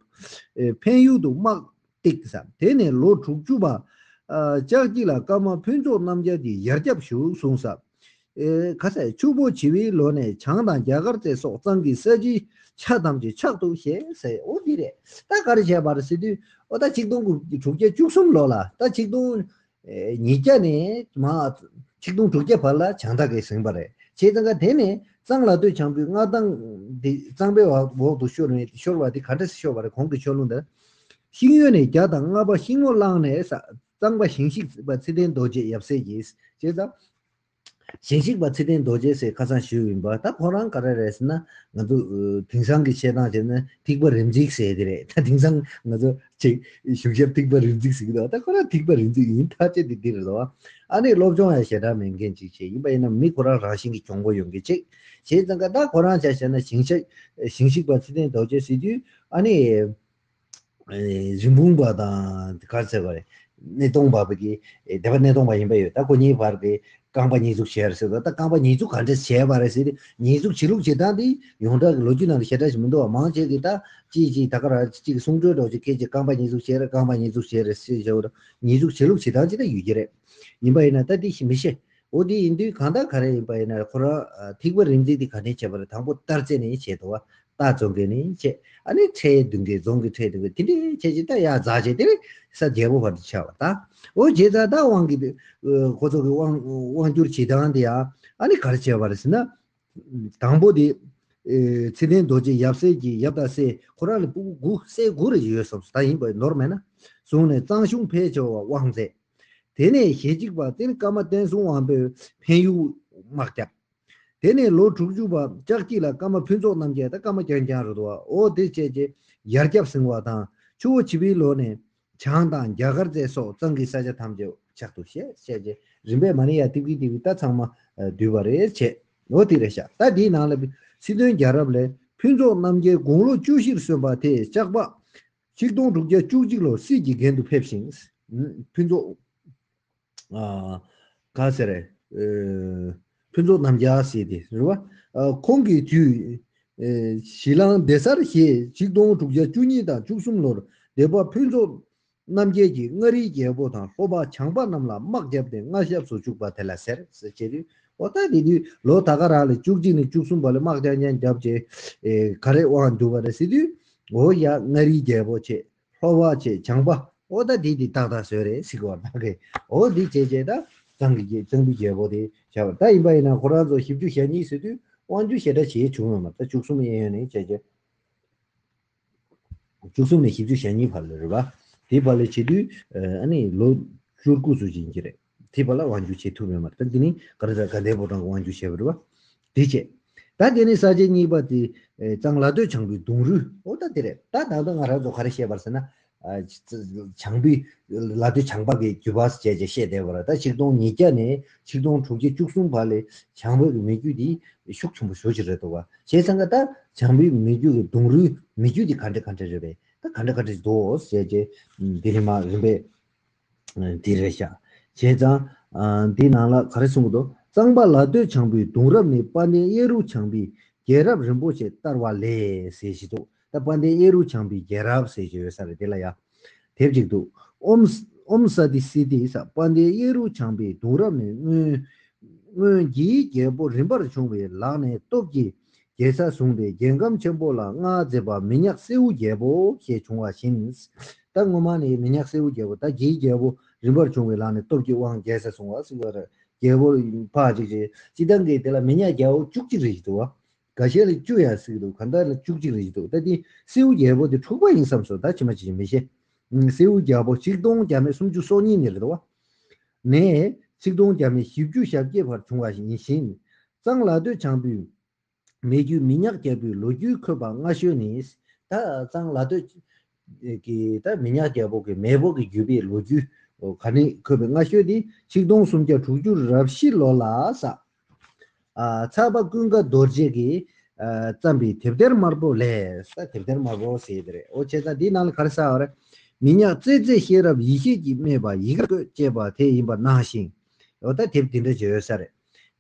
ཨེ། འཕན་ཡུལ་དུ་དམག་བཏེགས་ས། དེ་ནས་ལོ་དྲུག་ཅུ་པ། ཨ། ལྕགས་སྐྱིད་ལ་ཀརྨ་ཕུན་ཚོགས་རྣམ་རྒྱལ་གྱིས་ཡར་རྒྱབ་ཞུགས་གསུངས་ས། ཨེ། ཁ་ཟས་ཆུ་བོ་བྱི་བའི་ལོ་ནས་བྱང་དང་རྒྱ་གར་རྩེ་སོགས་གཙང་གི་ས་གཞིའི་ཆ་ཐམས་ཅད་ཕྱག་ཏུ་བཞེས་ཟེར། ཨོ་འདི་རེད། ད་ག་རེ་བྱས་པ་རེད་ཟེར་དུས་ཨོ་ད་ཆིག་སྟོང་དྲུག་བརྒྱ་བཅུ་གསུམ་ལོ་ལ་ད་ཆིག་སྟོང་ཉིས་བརྒྱ་ནས་མ་ཆིག་སྟོང་དྲུག་བརྒྱ་བར་ལ་བྱང་ཐང་གིས་ཟིན་པ་རེད། བྱས་ཙང་ཀ་དེ་ནས་གཙང་ལ་སྟོད་བྱང་བུའི་མངའ་ཐང་འདི་གཙང་པའི་འོག་ཏུ་ཤོར་ནས་ཤོར་བ་འདི་ག་འདྲ་སེ་ཤོར་བ་རེད། གོང་གི་ཆོས་ལུང་འདིར། ཤིང་ཡོས་ནས་རྒྱ་དང་ལྔ་པ་ཤིང་མོ་གླང་ནས་ས་གཙང་པ་ཞིང་གཤེགས་པ་ཚེ་བརྟན་རྡོ་རྗེ་ཡབ་སྲས་ཀྱིས་བྱས་ཙང་། ཞིང་གཤེགས་པ་ཚེ་བརྟན་རྡོ་རྗེ་ཟེར་ཁ་སང་ཞུས་ཡིན་པ་ད་ཁོ་རང་ག་རེ་རེད་ཟེར་ན། ང་ཚོ་དེང་སང་གི་བཤད་སྟངས་བྱས་ན་ཐིགས་པ་རིམ་འཛེགས་ཟེར་དེ་རེད། ད་དེང་སང་ང་ཚོ་ཅིག་གཞུང་ཞབས་ཐིགས་པ་རིམ་འཛེགས་ཟེར་གི་འདུག་ད་ཁོ་རང་ཐིགས་པ་རིམ་འཛེགས་ཡིན་ཐག་བཅད་དེ་འདི་རེད་ལོ། ཨ་ནི་སློབ་སྦྱོང་ཡང་ཞེ་དྲག་མེད་མཁན་ཅིག་བྱས་ཡིན་པ་ཡིན་ན་མི་ཁོ་རང་རང་བཞིན་གྱི་གྱོང་པོ་ཡོང་གི་ཅིག་བྱས་ཙང་ཀ་ད་ཁོ་རང་ཆ་བཞག་ན་ཞིང་གཤེགས་ཞིང་གཤེགས་པ་ཚེ་བརྟན་རྡོ་རྗེ་ཟེར་དུས་ཨ་ནི། རིན་སྤུངས་པ་དང་ག་རེ་ཟེར་བ་རེད། སྣེ་གདོང་པ་བ་གི་སྡེ་པ་སྣེ་གདོང་པ་ཡིན་པ་ཡོད། ད་ཁོ་གཉིས་བར་གྱི་རྐང་པ་ཉེས་འཛུགས་བྱས་རེད་ཟེར་བ། ད་རྐང་པ་ཉེས་འཛུགས་ག་འདྲས་བྱས་པ་རེད་ཟེར་ཏེ་ཉེས་འཛུགས་བྱེད་ལུགས་བྱེད་སྟངས་དེ་ཡོངས་གྲགས་ཀྱི་ལོ་རྒྱུས་ནང་ལ་ཞེ་དྲག་ཞིག་མི་འདུག་བ། མང་ཆེ་གི་ད་ཅིག་ཅིག་ད་ག་རང་ཅིག་གསུང་གྲོས་འདྲ་ཅིག་སྐད་ཅིག་རྐང་པ་ཉེས་འཛུགས་བྱས་རེད། རྐང་པ་ཉེས་འཛུགས་བྱས་རེད་ཟེར་བྱས་བ་རེད། ཉེས་འཛུགས་བྱེད་ལུགས་བྱེད་སྟངས་ཅིག་ད་ཡོད་ཀྱི་རེད། ཡིན་པ་ཡིན་ན་ད་དེ་ཞིག་མི་ཤེས། འོ་དེ་ཡིན་དུས་གང་ལྟར་ག་རེ་ཡིན་པ་ཡིན་ན་ཁོ་རང་ཨ་ཐིགས་པ་རིམ་འཛེགས་དེ་ག་ནས་བྱས་པ་རེད། དང་པོ་རྟ་རྩེ་ནས་བྱས་འདུག་བ། རྟ་བཙོང་མཁན་ནས་བྱས། ཨ་ནི་ཁྲལ་བསྡུ་མཁན་རྫོང་གི་ཁྲལ་བསྡུ་མཁན་དེ་འདྲས་བྱས་བྱས་ད་ཡར་འཛེགས་བྱས་དེ་ནས་ས་རྒྱལ་པོ་བར་དུ་ཆགས་པ་ད། འོ་བྱས་ཙང་ད་དབང་གི་ཨ་ཁོ་ཚོ་གི་དབང་དབང་བསྒྱུར་བྱེད་སྟངས་དེ་ཡང་ཨ་ནི་ག་རེ་བྱས་པ་རེད་ཟེར་ན། དང་པོ་དེ་ཨེ་ཚེ་བརྟན་རྡོ་རྗེ་ཡབ་སྲས་ཀྱི་ཡབ་དང་སྲས་ཁོ་རང་ལ་སྤུ་གུ་དགུ་སྲས་དགུ་རེ་ཡོད་སོང་ཟེར། ད་ཡིན་པ་ནོར་མེད་ན་བཟུང་ནས་གཙང་གཞུང་ཕལ་ཆེ་བ་དབང་མཛད། དེ་ནས་ཞལ་གཅིག་པ་དེ་ནི་ཀརྨ་བསྟན་སྲུང་དབང་པོས་འཕན་ཡུལ་དམག་བརྒྱབ། དེ་ནས་ལོ་དྲུག་ཅུ་པ་ལྕགས་སྐྱིད་ལ་ཀརྨ་ཕུན་ཚོགས་རྣམ་རྒྱལ་ད་ཀརྨ་རྐྱང་རྐྱང་རེད་འདུག་བ། འོ་དེ་བྱས་རྗེས་ཡར་རྒྱབ་ཟིན་པ་དང་ཆུ་བོ་བྱི་བའི་ལོ་ནས་བྱང་དང་རྒྱ་གར་རྩེ་སོགས་གཙང་གི་ས་ཆ་ཐམས་ཅད་ཕྱག་ཏུ་བཞེས་བྱས་རྗེས་རིམ་པས་མ་ཎི་ཡ་ཏིབ་ཀི་ཏིབ་ཀི་ད་ཚང་མ་བསྡུས་པ་རེད་བྱས། འོ་དེ་རེད་ཤག་ད་དེའི་ནང་ལ་སྲིད་དོན་རྒྱལ་རབས་ལས་ཕུན་ཚོགས་རྣམ་རྒྱལ་དགུང་ལོ་བཅུ་བཞིར་སོན་པ་དེས་ལྕགས་པ། ཆིག་སྟོང་དྲུག་བརྒྱ་བཅུ་གཅིག་ལོར་སྲིད་ཀྱི་འགན་དུ་ཕེབས་ཤིང་། ཕུན་ཚོགས། ཨ། ག་ཟེར་རེད། ཨེ། ཕུན་ཚོགས་རྣམ་རྒྱལ་ཟེར་དེ་རེད་བ། ཨ། ཁོང་གི་དུས། ཨེ། ཞི་ལང་སྡེ་གསར་ཞེས་ཆིག་སྟོང་དྲུག་བརྒྱ་བཅུ་གཉིས་དང་བཅུ་གསུམ་ལོར་སྡེ་པ་ཕུན་ཚོགས་རྣམ་རྒྱལ་གྱིས་མངའ་རིས་རྒྱལ་པོ་དང་ལྷོ་པ་བྱང་པ་རྣམས་ལ་དམག་བརྒྱབ་སྟེ་མངའ་ཞབས་སུ་བཅུག་པ་དེ་ལ་ཟེར་ཟེར་བྱས་དུས་ འོ་ད་དེ་དུས་ལོ་ད་ག་རང་ལ་བཅུ་གཅིག་ནས་བཅུ་གསུམ་བར་ལ་དམག་རྐྱང་རྐྱང་བརྒྱབ་བྱས། ཨེ་ག་རེ་དབང་བསྡུ་བ་རེད་ཟེར་དུས། འོ་ཡ་མངའ་རིས་རྒྱལ་པོ་བྱས། ལྷོ་པ་བྱས། བྱང་པ། འོ་ད་དེ་དེ་ཏག་ཏག་བཟོས་རེད་ཟེར་གོ་བ་ད་གི། འོ་འདི་བྱས་བྱས་ད་གཙང་གི་རྒྱལ་གཙང་པའི་རྒྱལ་པོ་དེ་བྱ་བ་ད་ཡིན་པ་ཡིན་ན་ཁོ་རང་ཚོ་བཞི་བཅུ་ཞེ་གཉིས་ཟེར་དུས་དབང་བསྒྱུར་ཞེ་དྲག་བྱས་བྱུང་ཡོད་མ་རེད། ད་བཅུ་གསུམ་གཡས་གཡོན་ནས་བྱས་བྱས། བཅུ་གསུམ་ནས་བཞི་བཅུ་ཞེ་གཉིས་བར་ལ་རེད་པ། དེའི་བར་ལ་བྱེད་དུས་ཨ་ནི་ལོ་བཅུ་དགུ་ཙམ་ཅིག་ཡིན་གྱི་རེད། དེའི་བར་ལ་དབང་བསྒྱུར་བྱེད་ཐུབ་ཡོད་མ་རེད། ད་འདི་ནི་ག་རེ་ཟེར་དགའ་ལྡན་ཕོ་བྲང་གི་དབང་བསྒྱུར་བྱས་པ་རེད་པ། དེ་བྱས། ད་དེ་ནི་ས་བཅད་གཉིས་པ་དེ་གཙང་ལ་སྟོད་བྱང་པའི་གདུང་རུས། འོ་ད་དེ་རེད། ད་ད་ལྟ་ང་རང་ཚོ་ག་རེ་བཤད་པར་ཟེར་ན། བྱང་པའི་ལ་སྟོད་བྱང་པ་གི་རྒྱུད་པ་བྱས་བྱས་བཤད་བསྡད་པ་རེད། ད་ཆིག་སྟོང་ཉིས་བརྒྱ་ནས་ཆིག་སྟོང་དྲུག་བརྒྱ་བཅུ་གསུམ་བར་ལ་བྱང་པའི་གི་མི་རྒྱུད་དེ་ཤུགས་ཆེན་པོ་ཞེ་ཅིག་རེད་འདུག་བ། བྱས་ཙང་ཀ་ད་བྱང་པའི་མི་རྒྱུད་ཀྱི་གདུང་རུས་མི་རྒྱུད་དེ་ག་འདྲ་ག་འདྲ་རེད་པས། ད་ག་འདྲ་ག་འདྲ་འདུག་ཟེར་བྱས་འདི་ནས་མར་རིམ་པས་འདི་རེད་ཤག་བྱས་ཙང་འདི་ནང་ལ་ག་རེ་གསུང་གི་འདུག་གཙང་པ་ལ་སྟོད་བྱང་པའི་གདུང་རབས་ནི་དཔལ་ལྡན་གཡས་རུ་བྱང་པའི་རྒྱལ་རབས་རིན་པོ་ཆེ་བསྟར་བ་ལས་ཟེར་ཞིག་འདུག་ད་དཔལ་ལྡན་གཡས་རུ་བྱང་པའི་རྒྱལ་རབས་ཟེར་ཞིག་ཡོད་ས་རེད། དེ་ལ་ཡ། དེབ་ཅིག་འདུག་ཨོམ་ཨོམ་ས་ཏི་སི་ཏི་ས། དཔལ་ལྡན་གཡས་རུ་བྱང་པའི་གདུང་རབས་ནས་སྔོན། སྔོན་རྒྱའི་རྒྱལ་པོ་རིམ་པར་བྱུང་བའི་ལག་ནས་སྟོབས་ཀྱིས་རྒྱལ་ས་བཟུང་སྟེ། རྒྱལ་ཁམས་ཆེན་པོ་ལ་མངའ་མཛད་པ་མི་ཉག་སེའུ་རྒྱལ་པོ་ཞེས་བྱུང་བ་བཞིན། ད་སྔོན་མ་ནས་མི་ཉག་སེའུ་རྒྱལ་པོ། ད་རྒྱའི་རྒྱལ་པོ་རིམ་པར་བྱུང་བའི་ལག་ནས་སྟོབས་ཀྱིས་དབང་རྒྱལ་ས་བཟུང་བ་ཟེར་བ་རེད། རྒྱལ་པོ་ཕར་ཅིག་ཅིག་སྤྱི་བཏང་གི་དེ་ལ་མི་ཉག་རྒྱལ་པོ་བཅུ་གཅིག་རེ་ཞིག་འདུག་བ། འགའ་ཤས་ལ་བཅུ་ཡང་ཟེར་གྱི་འདུག་གང་ལྟར་ལ་བཅུ་གཅིག་རེ་ཞིག་འདུག་ད་དེ་སེའུ་རྒྱལ་པོ་དེ་འཁྲུག་པ་ཡིན་བསམ་སོང་། ད་ཕྱི་མ་ཅིག་མི་ཤེས། སེའུ་རྒྱལ་པོ་ཆིག་སྟོང་བརྒྱ་མེད་སུམ་ཅུ་སོ་གཉིས་ནས་རེད་དོ། ནས་ཆིག་སྟོང་བརྒྱ་མེད་བཞི་བཅུ་ཞེ་བརྒྱད་བར་བྱུང་བ་ཞིག་ཡིན་ཞིང་། གཙང་ལ་སྟོད་བྱང་པོའི་མི་རྒྱུད་མི་ཉག་རྒྱལ་པོའི་ལོ་རྒྱུས་འཁོད་པ་སྔ་ཤོས་ནི། ད་གཙང་ལ་སྟོད་ཀྱི་ད་མི་ཉག་རྒྱལ་པོ་གི་མེས་པོ་གི་རྒྱུད་པའི་ལོ་རྒྱུས་ག་ནས་འཁོད་པའི་སྔ་ཤོས་དེ་ཆིག་སྟོང་སུམ་བརྒྱ་དྲུག་ཅུ་རེ་བཞི་ལོ་ལ་ས། ཨ་ཚལ་པ་ཀུན་དགའ་རྡོ་རྗེ་གིས་ཨ་བརྩམས་པའི་དེབ་ཐེར་དམར་པོ་ལས། ས་དེབ་ཐེར་དམར་པོ་ཟེར་དེ་རེད། འོ་བྱས་ཙང་འདིའི་ནང་ལ་ག་རེ་ཟེར་བ་རེད། མི་ཉག་རྩེ་རྩེ་ཤེས་རབ་ཡེ་ཤེས་ཀྱིས་སྨྲས་པ་ཡི་གེར་བཀོད་ཅེས་པ་དེ་ཡིན་པ་ནང་བཞིན། འོ་ད་དེབ་དེ་འདྲ་ཅིག་ཡོད་ས་རེད།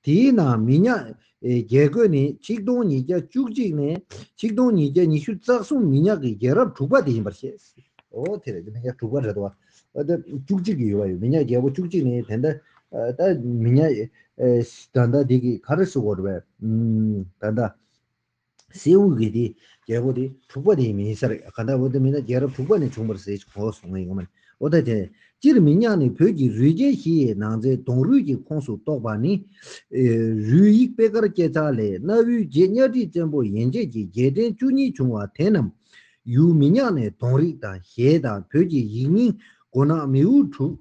དེའི་ནང་མི་ཉག་ཨེ་རྒྱལ་བཀོད་ནི་ཆིག་སྟོང་ཉིས་བརྒྱ་བཅུ་གཅིག་ནས་ཆིག་སྟོང་ཉིས་བརྒྱ་ཉི་ཤུ་རྩ་གསུམ་མི་ཉག་གི་རྒྱལ་རབས་དྲུག་པ་དེ་ཡིན་པར་བཤད། འོ་དེ་རེད། དེ་མི་ཉག་དྲུག་པ་རེད་དོ། ཨ་ད་བཅུ་གཅིག་གི་ཡོད་པ་ཡོད། མི་ཉག་རྒྱལ་པོ་བཅུ་གཅིག་ནས་དེ་འདྲ་ཨ་ད་མི་ཉག་ཨེ་ད་ལྟ་འདི་གི་ག་རེ་ཟེར་དགོས་རེད་པས། ཨུམ་ད་ལྟ་སེའུ་གི་དེ་རྒྱལ་པོ་དེ་དྲུག་པ་དེ་མིན་ས་རེད། ག་ད་འོ་དེ་མིན་ན་རྒྱལ་རབས་དྲུག་པ་ནས་བྱུང་བ་རེད་ཟེར་གོ་སོང་ངས་ཡོང་མ་ནས། འོ་ད་དེ་སྤྱིར་མི་ཉག་ནི་བོད་ཀྱི་རུས་ཆེན་བཞི་ཡི་ནང་ཚན་གདུང་རུས་ཀྱི་ཁོངས་སུ་གཏོགས་པ་ནི། ཨེ་རུས་ཡིག་པད་དཀར་སྐྱེས་ཚར་ལས་གནའ་བོའི་རྗེ་གཉའ་ཁྲི་བཙན་པོ་ཡན་ཆད་ཀྱི་རྗེས་དྲན་བཅུ་གཉིས་བྱུང་བ་དེ་རྣམས་ཡུལ་མི་ཉག་ནས་གདུང་རིགས་དང་ཞལ་དང་བོད་ཀྱི་ཡིག་རྙིང་མགོ་ནག་མིའུ་དྲུག་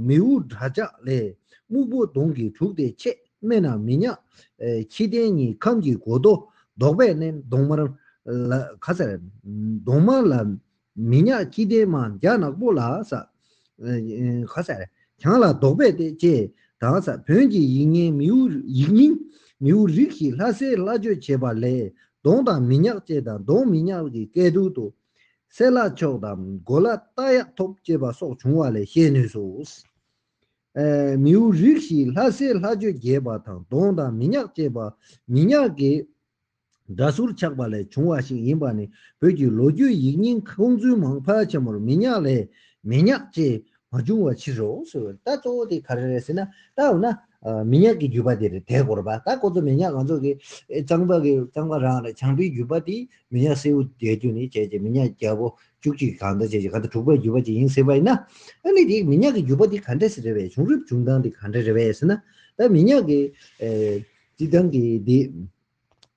མིའུ་དགྲ་ཇག་ལས་སྨུག་པོ་གདུང་གི་དྲུག་སྟེ་ཆེ། སྨན་ན་མི་ཉག་ཨེ་ཁྱི་ལྡན་གཉིས་ཁམས་ཀྱི་མགོ་ཏོ་རྡོག་པས་མནན། གདོང་དམར་ལ་ག་ཟེར། གདོང་དམར་ལ་མི་ཉག་ཁྱི་ལྡན་མ་རྒྱ་ནག་པོ་ལ་ས། ཨེ་ག་ཟེར། གྱང་ལ་རྡོག་པས་བཏེག་ཅེས་དང་ས། བོན་གྱི་ཡིག་རྙིང་མིའུ་ཡིག་རྙིང་མིའུ་རིགས་ཤིག་ལྷ་སྲས་ལྷ་བརྗོད་བྱེད་པ་ལས། གདོང་དང་མི་ཉག་ཅེས་དང་གདོང་མི་ཉག་གི་སྐད་དུ་དུ། སེ་ལ་མཆོག་དང་གོ་ལ་རྟ་གཡག་ཐོབ་ཅེས་པ་སོགས་བྱུང་བ་ལས་ཤེས་ནུས་སོ། ཨེ་མིའུ་རིགས་ཤིག་ལྷ་སྲས་ལྷ་བརྗོད་རྒྱས་པ་དང་གདོང་དང་མི་ཉག་ཅེས་པ་མི་ཉག་གི་སྒྲ་ཟུར་ཆགས་པ་ལས་བྱུང་བ་ཞིག་ཡིན་པ་ནི་བོད་ཀྱི་ལོ་རྒྱུས་ཡིག་རྙིང་ཁུངས་བཙུན་མང་ཕལ་ཆེན་པོར་མི་ཉག་ལས་མི་ཉག་ཅེས་མ་བྱུང་བ་ཕྱིར་རོ་ཟེར་བ། ད་གཙོ་བོ་དེ་ག་རེ་རེད་ཟེར་ན། ད་འོ་ན་ཨ་མི་ཉག་གི་རྒྱུད་པ་དེ་རེད། དེ་གོ་རེད་པ། ད་ཁོ་ཚོ་མི་ཉག་ང་ཚོ་གི་ཨེ་གཙང་པ་གི་གཙང་པ་རང་རེད། བྱང་པའི་རྒྱུད་པ་དེ་མི་ཉག་སེའུ་རྒྱལ་རྒྱུད་ནས་བྱས་རྗེས་མི་ཉག་རྒྱལ་པོ་བཅུ་གཅིག་གང་ལྟར་བྱས་རྗེས་གང་ལྟར་དྲུག་པའི་རྒྱུད་པ་ཅིག་ཡིན་ཟེར་བ་ཡིན་ན། ཨ་ནི་དེ་མི་ཉག་གི་རྒྱུད་པ་དེ་ག་འདྲ་ཞིག་རེད་པས། བྱུང་རབས་བྱུང་སྟངས་དེ་ག་འདྲ་རེད་པས་ཟེར་ན། ད་མི་ཉག་གི་ཨེ་སྤྱི་བཏང་གི་དེ།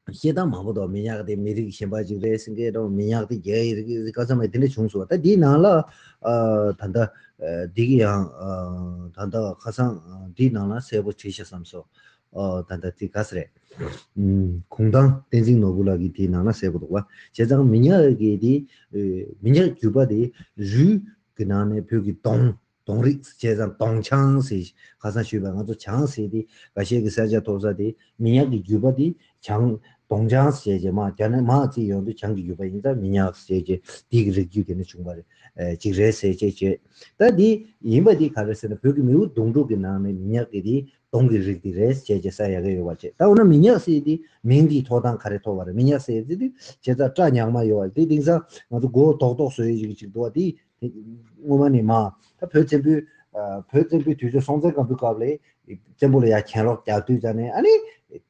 བཤད་སྟངས་མང་པོ་འདུག་མི་ཉག་དེ་མི་རིགས་གཞན་པ་ཅིག་རེད་ཟེར་མཁན་དང་། མི་ཉག་དེ་རྒྱའི་རིགས་ཀ་ཚང་མ་དེ་འདྲ་བྱུང་སོང་། ད་དེའི་ནང་ལ་ཨ་ད་ལྟ་ཨ་འདི་གི་ཡང་ཨ་ད་ལྟ་ཁ་སང་ཨ་འདིའི་ནང་ལ་གསལ་པོ་བྲིས་ཤག་བསམ་སོང་། ཨ་ད་ལྟ་དེ་ག་ས་རེད། ཨུམ་གུང་ཐང་བསྟན་འཛིན་ནོར་བུ་ལགས་ཀྱིས་དེའི་ནང་ལ་གསལ་པོ་འདུག་པ། བྱས་ཙང་མི་ཉག་གི་དེ་ཨ་མི་ཉག་རྒྱུད་པ་དེ་རུས་ཀྱི་ནང་ནས་བོད་ཀྱི་གདོང་། གདོང་རིགས་བྱས་ཙང་གདོང་བྱང་ཟེར། ཁ་སང་ཞུས་པ་ང་ཚོ་བྱང་ཟེར་དེ་འགའ་ཤས་ཀྱི་གསལ་ཆ་ཐོབ་ས་དེ་མི་ཉག་གི་རྒྱུད་པ་དེ་བྱང་གདོང་བྱང་ཟེར་བྱས་མ་རྒྱ་ནས་མ་བརྩིས་ཡོང་དུས་བྱང་གི་རྒྱུད་པ་ཡིན་ཙང་མི་ཉག་ཟེར་བྱས་དེ་གི་རིགས་རྒྱུད་དེ་ནས་བྱུང་བ་རེད། ཨེ་ཅིག་རེད་ཟེར་བྱས་བྱས། ད་དེ་ཡིན་པ་དེ་ག་རེ་ཟེར་ན་བོད་ཀྱི་མིའུ་གདུང་དྲུག་གི་ནང་ནས་མི་ཉག་གི་དེ་གདོང་གི་རིགས་དེ་རེད་ཟེར་བྱས་ས་ཡ་གི་ཡོད་པ་བྱས། ད་འོ་ན་མི་ཉག་ཟེར་དེ་མིང་དེའི་ཐོག་དང་ག་རེ་ཐོགས་པ་རེད། མི་ཉག་ཟེར་དེ་དེ་བྱས་ཙང་སྐྲ་ཉག་མ་ཡོད་པ་དེ་དེང་སང་ང་ཚོ་མགོ་ཏོག་ཏོག་བཟོ་ཡི་ཅིག་ཅིག་འདུག་པ་དེ། དེ་སྔོན་མ་ནས་མ། ད་བོད་བཙན་པོའི་ཨ་བོད་བཙན་པོའི་དུས་ཚོད་སྲོང་བཙན་སྒམ་པོའི་སྐབས་ལ་ བཙན་པོ་ལ་ཡ་གྱེན་ལོག་རྒྱག་དུས་ཙ་ནས་ཨ་ནི་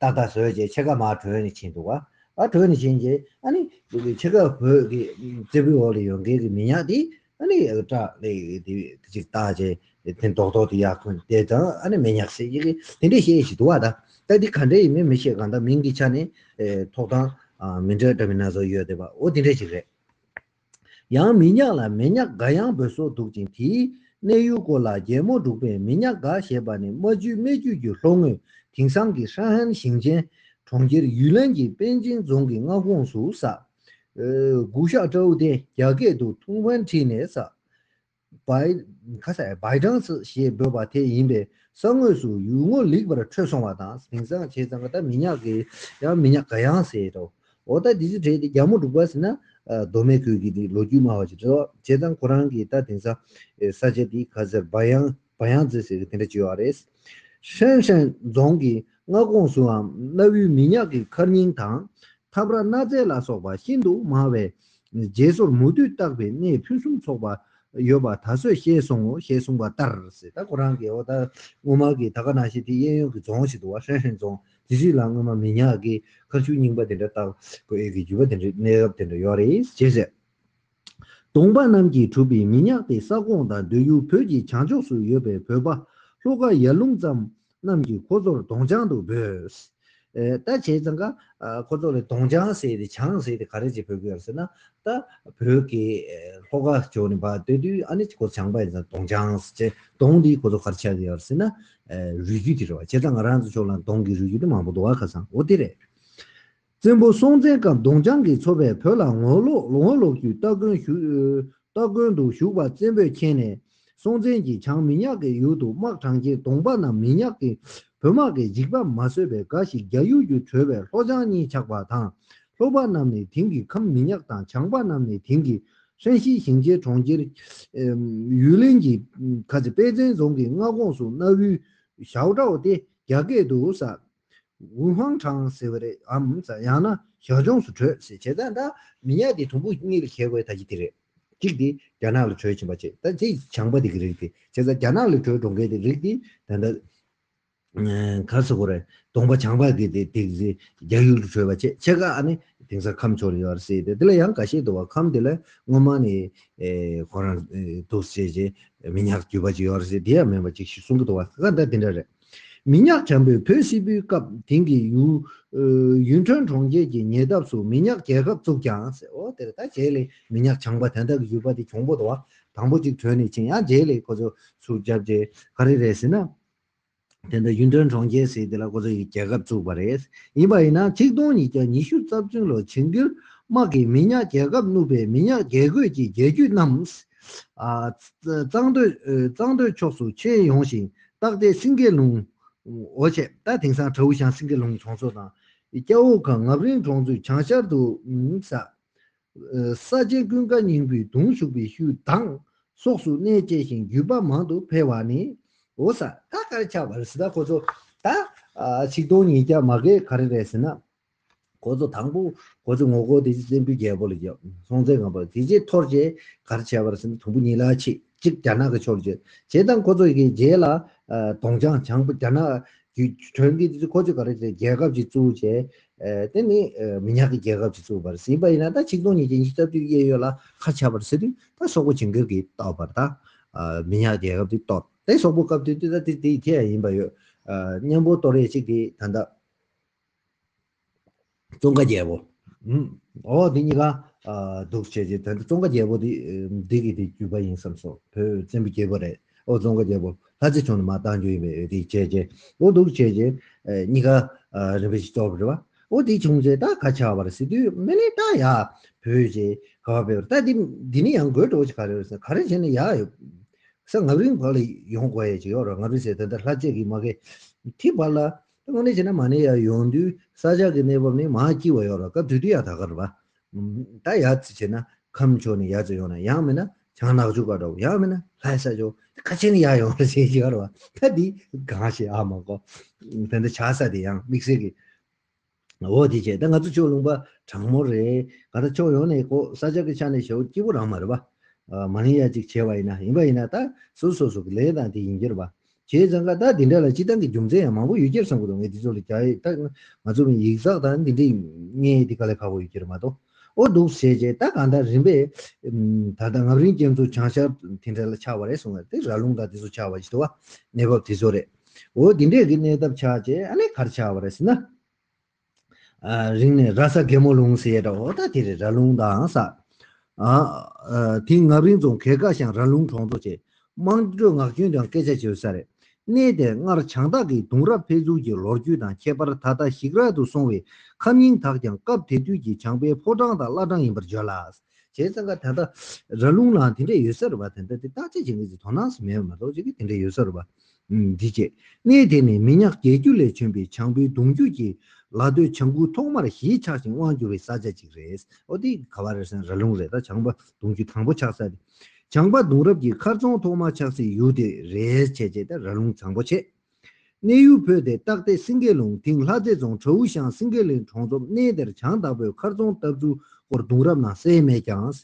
ཏག་ཏག་བཟོས་རྗེས་ཕྱེད་ཀ་མར་བྲོས་ནས་ཕྱིན་འདུག་བ། ཨ་བྲོས་ནས་ཕྱིན་རྗེས་ཨ་ནི་ཕྱེད་ཀ་བོད་ཀྱི་བཙན་པོའི་འོག་ལ་ཡོད་མཁན་གྱི་མི་ཉག་དེ་ཨ་ནི་སྐྲ་ལ་དེ་ཅིག་བཏགས་རྗེས་དེ་རྡོག་རྡོག་དེ་ཡར་འཁོན་དེ་དང་ཨ་ནི་མི་ཉག་ཟེར་གྱི་དེ་འདྲ་བཤད་ཞིག་འདུག་བ། ད་ད་འདི་ག་འདྲ་ཡིན་མིན་མི་ཤེས། གང་ལྟར་མིང་གི་ཆ་ནས་ཐོབ་ཐང་མི་འདྲ་འདྲ་མིན་སྣ་ཚོགས་ཡོད་བསྡད་པ་འོ་དེ་འདྲ་ཞིག་རེད། ཡང་མི་ཉག་ལ་མི་ཉག་ག་ཡང་འབོད་སྲོལ་འདུག་ཅིང་། དེའི་གནས་ཡུལ་སྐོར་ལ་རྒྱལ་མོ་འབྲུག་པས་མི་ཉག་ག་ཞེས་པ་ནི་རྨ་ཆུའི་སྨད་རྒྱུད་ཀྱི་ལྷོ་ངོས་དེང་སང་གི་ཧྲན་ཧན་ཞིང་ཆེན་གྲོང་ཁྱེར་ཡུས་ལན་གྱི་པེ་ཅིང་རྫོང་གི་མངའ་ཁོངས་སུ་ས། གུ་ཤ་ཀྲའུ་ཏེ་རྒྱ་སྐད་དུ་ཐུང་ཧྥན་ཁྲི་ནས་ས། བའི་ཁ་ས་བའི་ཀྲང་སི་ཞེས་འབོད་པ་དེ་ཡིན་པས་ས་ངོས་སུ་ཡུལ་ངོ་ལེགས་པར་འཕྲོད་སོང་བ་དང་། དེང་སང་བྱས་ཙང་ད་མི་ཉག་གི་ཡང་མི་ཉག་ག་ཡང་ཟེར་རོ། འོ་ད་འདི་ཚོ་གྲས་དེ་རྒྱལ་མོ་འབྲུག་པ་ཟེར་ན་མདོ་སྨད་ཁུལ་གྱི་དེ་ལོ་རྒྱུས་སྨྲ་བ་ཅིག་རེད། བྱས་ཙང་ཁོ་རང་གི་ད་དེང་སང་ས་ཆ་དེ་ཁ་ཟེར་བ་ཡང་བ་ཡང་ཙི་ཟེར་གི་དེ་འདྲ་ཅིག་ཡོད་རེད། ཧྲན་ཧྲན་རྫོང་གི་མངའ་ཁོངས་སུའང་གནའ་བོའི་མི་ཉག་གི་མཁར་རྙིང་དང་། འཐབ་ར་གནའ་རྫས་ལ་སོགས་པ་ཤིན་ཏུ་མང་བས། བརྗེད་སོར་མུ་མཐུད་བརྟག་པའི་གནས་ཕུན་སུམ་ཚོགས་པ་ཡོད་པ་ད་གཟོད་ཤེས་སོང་ངོ་ཞེས་གསུངས་པ་ལྟར་ཟེར། ད་ཁོ་རང་གིས་འོ་ད་སྔོན་མ་གི་ད་ག་ནང་བཞིན་དེ་གཡས་གཡོན་གྱི་རྫོང་ཞིག་འདུག་བ། ཧྲན་ཧྲན་རྫོང་དེ་ཞིག་ལ་སྔོན་མ་མི་ཉག་གི་མཁར་ཤུལ་རྙིང་པ་དེ་འདྲ་བཏགས་དགོས་ཡས་ཀྱི་རྒྱུ་མཚན་དེ་འདྲ་གནས་སྐབས་དེ་འདྲ་ཡོད་རེད་ཅེས་ཟེར། གདོང་པ་རྣམས་ཀྱིས་གྲུབ་པའི་མི་ཉག་དེ་ས་ཁོངས་དང་སྡོད་ཡུལ་བོད་ཀྱི་བྱང་ཕྱོགས་སུ་ཡོད་པའི་བོད་པ་ལྷོ་ཁ་ཡར་ཀླུང་ཙམ་རྣམས་ཀྱིས་ཁོ་ཚོར་གདོང་བྱང་དུ་འབོད། ཨེ་ད་བྱས་ཙང་ཀ་ཨ་ཁོ་ཚོ་ལ་གདོང་བྱང་ཟེར་ཏེ་བྱང་ཟེར་ཏེ་ག་རེ་བྱེད་ཕོད་ཀྱི་ཡོད་ཟེར་ན། ད་བོད་ཀྱི་ཨེ་ལྷོ་ཁ་ཕྱོགས་ནས་ཕར་སྡོད་དུས་ཨ་ནི་ཁོ་ཚོ་བྱང་པ་ཡིན་ཙང་གདོང་བྱང་ཟེར་བྱས། གདོང་འདི་ཁོ་ཚོ་ག་རེ་ཆགས་ཀྱི་ཡོད་ཟེར་ན་ཨེ་རུས་རྒྱུད་དེ་རེད་བ། བྱས་ཙང་ང་རང་ཚོ་ཕྱོགས་ལ་གདོང་གི་རུས་རྒྱུད་དེ་མང་པོ་འདུག་བ། ཁ་སང་འོ་དེ་རེད། བཙན་པོ་སྲོང་བཙན་སྐབས་གདོང་བྱང་གི་ཚོ་པས་བོད་ལ་ངོ་ལོག་ངོ་ལོག་རྒྱུའི་སྟ་གོན་ཞུ། སྟ་གོན་དུ་ཞུགས་པ་བཙན་པོས་མཁྱེན་ནས་སྲོང་བཙན་གྱིས་བྱང་མི་ཉག་གི་ཡུལ་དུ་དམག་དྲངས་རྗེས་གདོང་པ་རྣམས་མི་ཉག་གི་བོད་དམག་གིས་འཇིགས་པ་མ་བཟོད་པའི་དགའ་ཞིག་རྒྱ་ཡུལ་དུ་བྲོས་པས་ལྷོ་བྱང་གཉིས་ཆགས་པ་དང་། ལྷོ་པ་རྣམས་ནི་དེང་གི་ཁམས་མི་ཉག་དང་བྱང་པ་རྣམས་ནི་དེང་གི་ཧྲན་ཞི་ཞིང་ཆེན་གྲོང་ཁྱེར་ཡུས་ལན་གྱི་ཁ་ཆེ་པེ་ཙན་རྫོང་གི་མངའ་ཁོངས་སུ་གནའ་བོའི་ཞའོ་ཀྲའོ་སྟེ་རྒྱ་སྐད་དུ་ས། ཝུ་ཧྥང་ཁྲང་ཟེར་བ་རེད་ཨམ་ས། ཡང་ན་ཞའོ་ཅུང་སུ་བྲོས་ཟེར། བྱས་ཙང་ད་མི་ཉག་དེ་དུམ་བུ་གཉིས་ལ་གྱེས་དགོས་ད་ཅི་དེ་རེད། གཅིག་དེ་རྒྱ་ནག་ལ་བྲོས་ཕྱིན་པ་བྱས། ད་དེ་བྱང་པ་དེ་གི་རིགས་དེ་བྱས་ཙང་རྒྱ་ནག་ལ་བྲོས་འགྲོ་མཁན་དེ་རིགས་དེ་ད་ལྟ་ག་རེ་ཟེར་དགོས་རེད། གདོང་པ་བྱང་པ་གི་དེ་དེ་གི་རྒྱ་ཡུལ་དུ་བྲོས་པ་བྱས། ཕྱེད་ཀ་ཨ་ནི་དེང་སང་ཁམས་ཕྱོགས་ལ་ཡོད་རེད་ཟེར་ཏེ། དེ་ལ་ཡང་འགའ་ཤས་འདུག་བ། ཁམས་དེ་ལ་སྔོན་མ་ནས་ཨེ་ཁོ་རང་ཨེ་འདུག་ཟེར་བྱས་མི་ཉག་རྒྱུད་པ་ཅིག་ཡོད་རེད་ཟེར། དེ་ཡང་མིན་པ་ཅིག་ཞིག་གསུང་གི་འདུག་བ། ད་ལྟ་དེ་འདྲ་རེད། མི་ཉག་བྱང་པོས་བོད་སིལ་བུའི་སྐབས་དེང་གི་ཡུ་ཨ་ཡུན་ཁྲོན་གྲོང་ཁྱེར་གྱི་ཉེ་འདབས་སུ་མི་ཉག་རྒྱལ་ཁབ་བཙུགས་ཀྱང་ཟེར། འོ་དེར་ད་རྗེས་ལ་མི་ཉག་བྱང་པ་དེ་འདྲ་གི་ཡུལ་པ་དེ་གྱོང་པོ་འདུག་བ། དང་པོ་གཅིག་བྲོས་ནས་ཕྱིན། ཡང་རྗེས་ལ་ཁོ་ཚོ་ཚུར་བརྒྱབ་རྗེས་ག་རེ་རེད་ཟེར་ན། དེ་འདྲ་ཡུན་ཁྲོན་གྲོང་ཁྱེར་ཟེར་དེ་ལ་ཁོ་ཚོ་ཡི་རྒྱལ་ཁབ་བཙུགས་པ་རེད། ཡིན་པ་ཡིན་ན་ཆིག་སྟོང་ཉིས་བརྒྱ་ཉི་ཤུ་རྩ་བདུན་ལོར་ཇིང་གིར་དམག་གིས་མི་ཉག་རྒྱལ་ཁབ་བསྣུབས་པའི་མི་ཉག་རྒྱལ་རྒོད་ཀྱི་རྒྱལ་རྒྱུད་རྣམས། ཨ་གཙང་སྟོད་ཨ་གཙང་སྟོད་ཕྱོགས་སུ་ཆེན་ཡོང་ཞིང་སྟག་སྡེ་སེང་གེ་ལུང་། འོ་བྱས་ད་དེང་སང་བྲའུ་ཤང་སེང་གེ་ལུང་གྲོང་ཚོ་དང་། སྐྱ་བོ་ཁ་ངབ་རིང་གྲོང་ཚོའི་བྱང་ཤར་དུ་ཨུམ་ས། ས་ཆེན་ཀུན་དགའ་སྙིང་པོའི་གདུང་ཞུགས་པའི་ཤུལ་དང་སོགས་སུ་གནས་བཅས་ཤིང་རྒྱུད་པ་མང་དུ་འཕེལ་བ་ནི། འོ་ས་ད་ག་རེ་ཆགས་པ་རེད་ཟེར། ད་ཁོ་ཚོ་ད་ཆིག་སྟོང་ཉིས་བརྒྱ་མ་གས་ག་རེ་རེད་ཟེར་ན། ཁོ་ཚོ་དང་པོ་ཁོ་ཚོ་ངོ་རྒོལ་དེ་བཙན་པོའི་རྒྱལ་པོ་ལ་བརྒྱབ། སྲོང་བཙན་སྒམ་པོ་དེ་རྗེས་འཐོར་རྗེས་ག་རེ་བྱས་པ་རེད་ཟེར་ན། དུམ་བུ་གཉིས་ལ་ཕྱེ། གཅིག་རྒྱ་ནག་གི་ཕྱོགས་ལ་བྱས། བྱས་ཙང་ཁོ་ཚོ་ཡི་གེ་རྗེས་ལ་གདོང་བྱང་བྱང་པོ་རྒྱ་ནག་གི་གྲོན་གྱི་དེ་ཚོ་ཁོ་ཚོས་ག་རེ་བྱས། རྒྱལ་ཁབ་ཅིག་བཙུགས་བྱས། དེ་ནི་མི་ཉག་གི་རྒྱལ་ཁབ་ཅིག་བཙུགས་པ་རེད། ཡིན་པ་ཡིན་ན་ད་ཆིག་སྟོང་ཉིས་བརྒྱ་ཉི་ཤུ་རྩ་བདུན་གཡས་གཡོན་ལ་ག་རེ་ཆགས་པ་རེད་ཟེར་དུས། ད་སོག་པོ་ཇིང་གིར་གྱིས་གཏོར་བ་རེད། ད་མི་ཉག་རྒྱལ་ཁབ་དེ་གཏོར། དེ་སོག་པོ་སྐབས་དེ་དུས་ད་དེ་དེ་ཡིན་པ་ཡོད། གཉན་པོ་གཏོར་ཡས་གཅིག་དེ་ད་ལྟ་ཙོང་ཁ་རྒྱལ་པོ། ཨུམ། འོ་དེ་གཉིས་ཀ་ཨ་འདུག་བྱས་རྗེས་ད་ལྟ་ཙོང་ཁ་རྒྱལ་པོ་དེ་ཨ་འདི་གི་དེ་རྒྱུད་པ་ཡིན་བསམ་སོང་། བོད་བཙན་པོའི་རྒྱལ་པོ་རེད། འོ་ཙོང་ཁ་རྒྱལ་པོ་ལྷ་རྩེ་ཕྱོགས་ནས་མར་བཏང་རྒྱུ་ཡིན་པས། འོ་དེ་བྱས་རྗེས་འོ་འདུག་བྱས་རྗེས་ཨ་གཉིས་ཀ་ཨ་རིམ་པས་ཤིག་གཏོར་བ་རེད་བ། འོ་དེ་བྱུང་རྗེས་ད་ག་ཆགས་པ་རེད་ཟེར་དུས། མི་ལས་ད་ཡ་བོད་ཅེས་ག་བ་བེར་ད་འདི་འདི་ནི་ཡང་དགོད་བྲོ་ཅིག་ག་རེ་རེད་ཟེར། ག་རེ་བྱས་ནས་ཡ་ཡོད་ས་ངབ་རིང་བར་ལ་ཡོང་དགོས་ཡས་ཅིག་ཡོད་རེད། ངབ་རིང་ཟེར་ད་ལྟ་ལྷ་རྩེ་གི་མ་གི་དེ་བར་ལ། དངོས་གནས་བྱས་ན་མ་ཎི་ཡར་ཡོང་དུས་ས་ཆ་གི་གནས་བབ་ནི་མར་སྐྱིད་པ་ཡོད་རེད། སྐབས་དེ་དུས་ཡ་ད་ག་རེད་བ། ད་ཡ་ཙི་བྱས་ན་ཁམས་ཕྱོགས་ནས་ཡ་ཙི་ཡོང་ན་ཡང་མིན་ན་བྱང་ནག་ཆུ་ཁ་འདྲ་བོ། ཡང་མིན་ན་ལྷ་ས་ཕྱོགས་ཁ་ཆེ་ནས་ཡ་ཡོང་རེད་ཟེར་གྱི་ཡོད་རེད་བ། ད་འདི་གང་ཞིག་ཨ་མ་གོ། ད་འདི་ཆགས་ས་དེ་ཡང་དམིགས་བསལ་གྱི། འོ་དེ་བྱས་ད་ང་ཚོ་ཕྱོགས་ལུང་པ་དྲང་མོ་རེད། ག་ད་ཕྱོགས་ཡོངས་ནས་ཁོ་ས་ཆ་གི་ཆ་ནས་ཞེ་པོ་སྐྱིད་པོ་རང་མ་རེད་བ། མ་ཎི་ཡ་གཅིག་བྱས་པ་ཡིན་ན། ཡིན་པ་ཡིན་ན་ད་སོ་སོ་སོ་གི་ལས་དང་དེ་ཡིན་གྱི་རེད་བ། བྱས་ཙང་ཀ་ད་འདི་འདྲ་ལ་སྤྱི་བཏང་གི་རྒྱུ་མཚན་ཡང་མང་པོ་ཡོད་ཀྱི་རེད་བསམ་གི་འདུག་ངས་འདི་ཚོ་ལ་རྒྱག་ཡས་ད་ང་ཚོ་མི་ཡིག་ཚགས་དང་འདི་འདྲའི་རྙེད་ཡས་འདི་དཀའ་ལས་ཁག་པོ་ཡོད་ཀྱི་རེད་མ་གཏོགས། ཨོ་འདུག་བྱས་རྗེས་ད་གང་ལྟར་རིམ་པས་ད་ལྟ་རྔ་རིང་རྒྱ་མཚོ་བྱང་ཤར་དེ་འདྲ་ལ་ཆགས་པ་རེད་གསུངས་པ་དེ་ར་ལུང་དང་དེ་ཚོ་ཆགས་པ་ཞིག་འདུག་བ། གནས་བབ་དེ་ཚོ་རེད། ཨོ་འདི་འདྲས་ཀྱི་གནས་སྟངས་ཆགས་རྗེས་ཨ་ནི་ག་རེ་ཆགས་པ་རེད་ཟེར་ན། ཨ་རིང་ནས་ར་ས་རྒན་མོ་ལུང་ཟེར་ཡས་འདྲ་བོ་ད་དེ་རེད། ར་ལུང་དང་ས། ཨ་ཨ་དེ་རྔ་རིང་རྫོང་གེ་ཀ་ཤང་ར་ལུང་གྲོང་ཚོ་བཅས་དམངས་ཁྲོད་ངག་རྒྱུན་དང་སྐད་ཆ་བརྗོད་ས་རེད། གནས་དེར་སྔར་བྱང་སྟག་གི་གདུང་རབས་འཕེལ་འཛུགས་ཀྱི་ལོ་རྒྱུས་དང་ཁྱད་པར་ད་ལྟ་ཞིག་རལ་དུ་སོང་བའི་ཁམས་རྙིང་དག་ཀྱང་སྐབས་དེ་དུས་ཀྱི་བྱང་པའི་ཕོ་བྲང་དང་བླ་བྲང་ཡིན་པར་བརྗོད་ལ། བྱས་ཙང་ཀ་ད་ལྟ་ར་ལུང་ལའང་དེ་འདྲས་ཡོད་ས་རེད་པ། དེ་འདྲ་དེ་བརྟག་དཔྱད་བྱེད་མཁན་ཚོ་དོ་སྣང་སུ་མེད་པ་མ་གཏོགས་ཅིག་གི་དེ་འདྲས་ཡོད་ས་རེད་པ། ཨུམ། འདི་བཅས་གནས་དེ་ནི་མི་ཉག་བརྒྱད་ཅུ་ལས་བྱོན་པའི་བྱང་པོའི་གདུང་རྒྱུད་ཀྱི་ལ་སྟོད་བྱང་ཁུལ་ཐོག་མར་གཞིས་ཆགས་ཤིང་དབང་བསྒྱུར་བའི་ས་ཆ་ཅིག་རེད། ཨོ་དེ་ག་བ་རེད་ཟེར་ན་ར་ལུང་རེད། ད་བྱང་པ་གདུང་རྒྱུད་དང་པོ་ཆགས་ས་དེ། བྱང་པ་གདུང་རབས་ཀྱི་མཁར་རྫོང་ཐོག་མ་ཆགས་སའི་ཡུལ་དེ་རེད། བྱས་རྗེས་ད་ར་ལུང་བྱང་པོ་བྱས། གནས་ཡུལ་བོད་དེ་སྟག་སྡེ་སེང་གེ་ལུང་དེང་ལྷ་རྩེ་རྫོང་བྲག་འུ་ཤང་སེང་གེ་གླིང་གྲོང་ཚོ། གནས་དེར་བྱང་དྭགས་པོའི་མཁར་རྫོང་བཏབ་ཚུལ་སྐོར་གདུང་རབས་ནང་གསལ་མེད་ཀྱང་།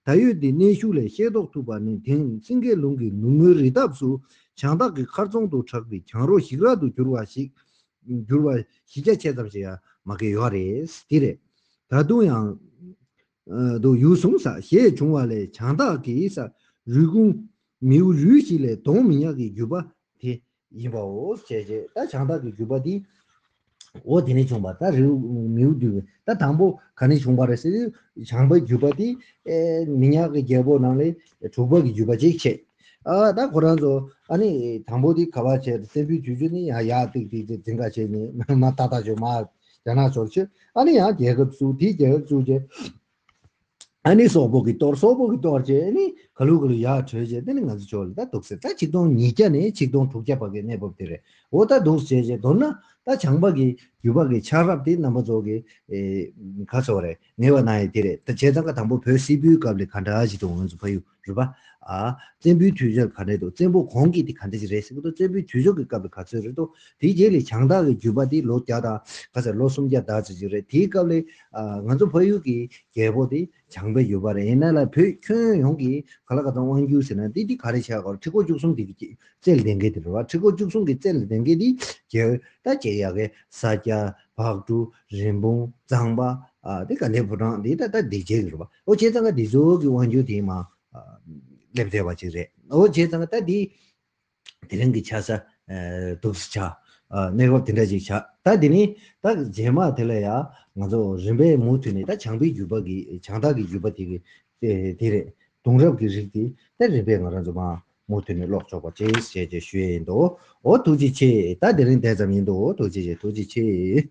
ད་ཡོད་འདི་གནས་ཤུལ་ལས་ཤེས་རྟོགས་ཐུབ་པ་ནི་དེང་སེང་གེ་ལུང་གི་ནུབ་ངོས་རི་འདབས་སུ་བྱང་སྟག་གི་མཁར་རྫོང་དུ་གྲགས་པའི་བྱང་རོ་ཞིག་རལ་དུ་གྱུར་བ་ཞིག་གྱུར་བ་གཞིས་ཆགས་ཆེ་ཙམ་ཞིག་ཡང་མ་གི་ཡོད་རེད། དེ་རེད། ད་དུང་ཡང་དུ་ཡུལ་གསུམ་ས་ཞེས་བྱུང་བ་ལས་བྱང་སྟག་གི་ས་རུས་ཁུངས་མིའུ་རུས་ཤིག་ལས་གདོང་མི་ཉག་གི་རྒྱུད་པ་དེ་ཡིན་པའོ། བྱས་རྗེས་ད་བྱང་སྟག་གི་རྒྱུད་པ་འདི་འོ་དེ་ནས་བྱུང་བ། ད་རིའུ་མིའུ་འདུས་ད་དང་པོ་ག་ནས་བྱུང་བ་རེད་ཟེར་དུས་བྱང་པའི་རྒྱུད་པ་འདི་ཨེ་མི་ཉག་གི་རྒྱལ་པོ་ནང་ལས་དྲུག་པ་གི་རྒྱུད་པ་ཅིག་བྱས། ཨ་ད་ཁོ་རང་ཚོ་ཨ་ནི་དང་པོ་འདི་ག་བ་བྱས་བཙན་པོའི་དུས་ཚོད་ནི་ཡ་ཡག་ཏིག་ཏིག་ཏིག་འཛིན་ག་བྱས་ནས་མ་ཏག་ཏག་བྱོས་མ་རྒྱ་ནག་ཕྱོགས་བྱོས། ཨ་ནི་ཡང་རྒྱལ་ཁབ་བཙུགས། དེའི་རྒྱལ་ཁབ་བཙུགས་རྗེས། ཨ་ནི་སོག་པོ་གི་གཏོར། སོག་པོ་གི་གཏོར་བྱས་ཨ་ནི་ག་ལུ་ག་ལུ་ཡར་བྲོས་བྱས་དེ་ནི་ང་ཚོ་ཕྱོགས་ལ་ད་འདུག་ཟེར། ད་ཆིག་སྟོང་ཉིས་བརྒྱ་ནས་ཆིག་སྟོང་དྲུག་བརྒྱ་བར་གྱི་གནས་བབ་དེ་རེད། འོ་ད་འདུག་བྱས་བྱས་མདོར་ན་ད་བྱང་པ་གི་རྒྱུད་པ་གི་ཆགས་རབས་དེ་རྣམ་པ་ཚོ་གི་ཨེ་ག་ཚོད་རེད་ངེས་པ་ན་ཡི་དེ་རེད། ད་བྱས་ཙང་ཀ་དང་པོ་བོད་སིལ་བུའི་སྐབས་ལ་ག་འདྲ་ཞིག་འདུག་ང་ཚོ་ཕ་ཡུལ་རེད་པ། ཨ་བཙན་པོའི་དུས་ཚོད་ག་འདྲ་འདུག་བཙན་པོ་གོང་གི་དེ་ག་འདྲ་ཞིག་རེད་ཟེར་གི་འདུག་བཙན་པོའི་དུས་ཚོད་ཀྱི་སྐབས་ལ་ག་ཚོད་རེད་འདུག་དེའི་རྗེས་ལ་བྱང་སྟག་གི་རྒྱུད་པ་དེ་ལོ་བརྒྱ་དང་ག་ཚོད་ལོ་སུམ་བརྒྱ་དག་ཙམ་ཞིག་རེད། དེའི་སྐབས་ལ་ཨ་ང་ཚོ་ཕ་ཡུལ་གྱི་རྒྱལ་པོ་དེ་བྱང་པའི་རྒྱུད་པ་རེད། ཡིན་ན་ལ་བོད་ཁྱོན་ཡོངས་ཀྱི་ག་ལ་ག་ཚོད་དབང་སྒྱུར་ཟེར་ན་དེ་དེ་ག་རེ་བྱས་གོ་ཁྲི་སྐོར་བཅུ་གསུམ་དེ་གི་རྩེ་ལ་ལྡན་མཁན་དེ་རེད་བ། ཁྲི་སྐོར་བཅུ་གསུམ་གི་རྩེ་ལ་ལྡན་མཁན་དེ་རྒྱལ་ད་བྱས་ཡག་གི་ས་སྐྱ་བག་གྲུ་རིན་སྤུངས་གཙང་པ་ཨ་དེ་དགའ་ལྡན་ཕོ་བྲང་དེ་ད་ད་དེ་བྱས་གི་རེད་བ། ཨོ་བྱས་ཙང་ཀ་དེ་ཚོ་གི་དབང་སྒྱུར་དེ་མ་སླེབས་བསྡད་པ་ཅིག་རེད། ཨོ་བྱས་ཙང་ཀ་ད་དེ། དེ་རིང་གི་ཆ་ས་འདུག་སེ་ཆགས། གནས་བབ་དེ་འདྲ་ཅིག་ཆགས། ད་དེ་ནི་ད་རྗེས་མ་དེ་ལ་ཡང་ང་ཚོ་རིམ་པས་མུ་མཐུད་ནས་ད་བྱང་པའི་རྒྱུད་པ་གི་བྱང་སྟག་གི་རྒྱུད་པ་དེ་གི་དེ་རེད། གདུང་རབས་ཀྱི་རིགས་དེ་ད་རིམ་པས་ང་རང་ཚོ་མ་མུ་མཐུད་ནས་ཀློག་ཆོག་པ་བྱེད་ཞེས་བཅས་ཞུ་ཡས་ཡིན་འདུག་འོ་ཐུགས་རྗེ་ཆེ། ད་དེ་རིང་དེ་ཙམ་ཡིན་འདུག་འོ་ཐུགས་རྗེ་ཆེ། ཐུགས་རྗེ་ཆེ།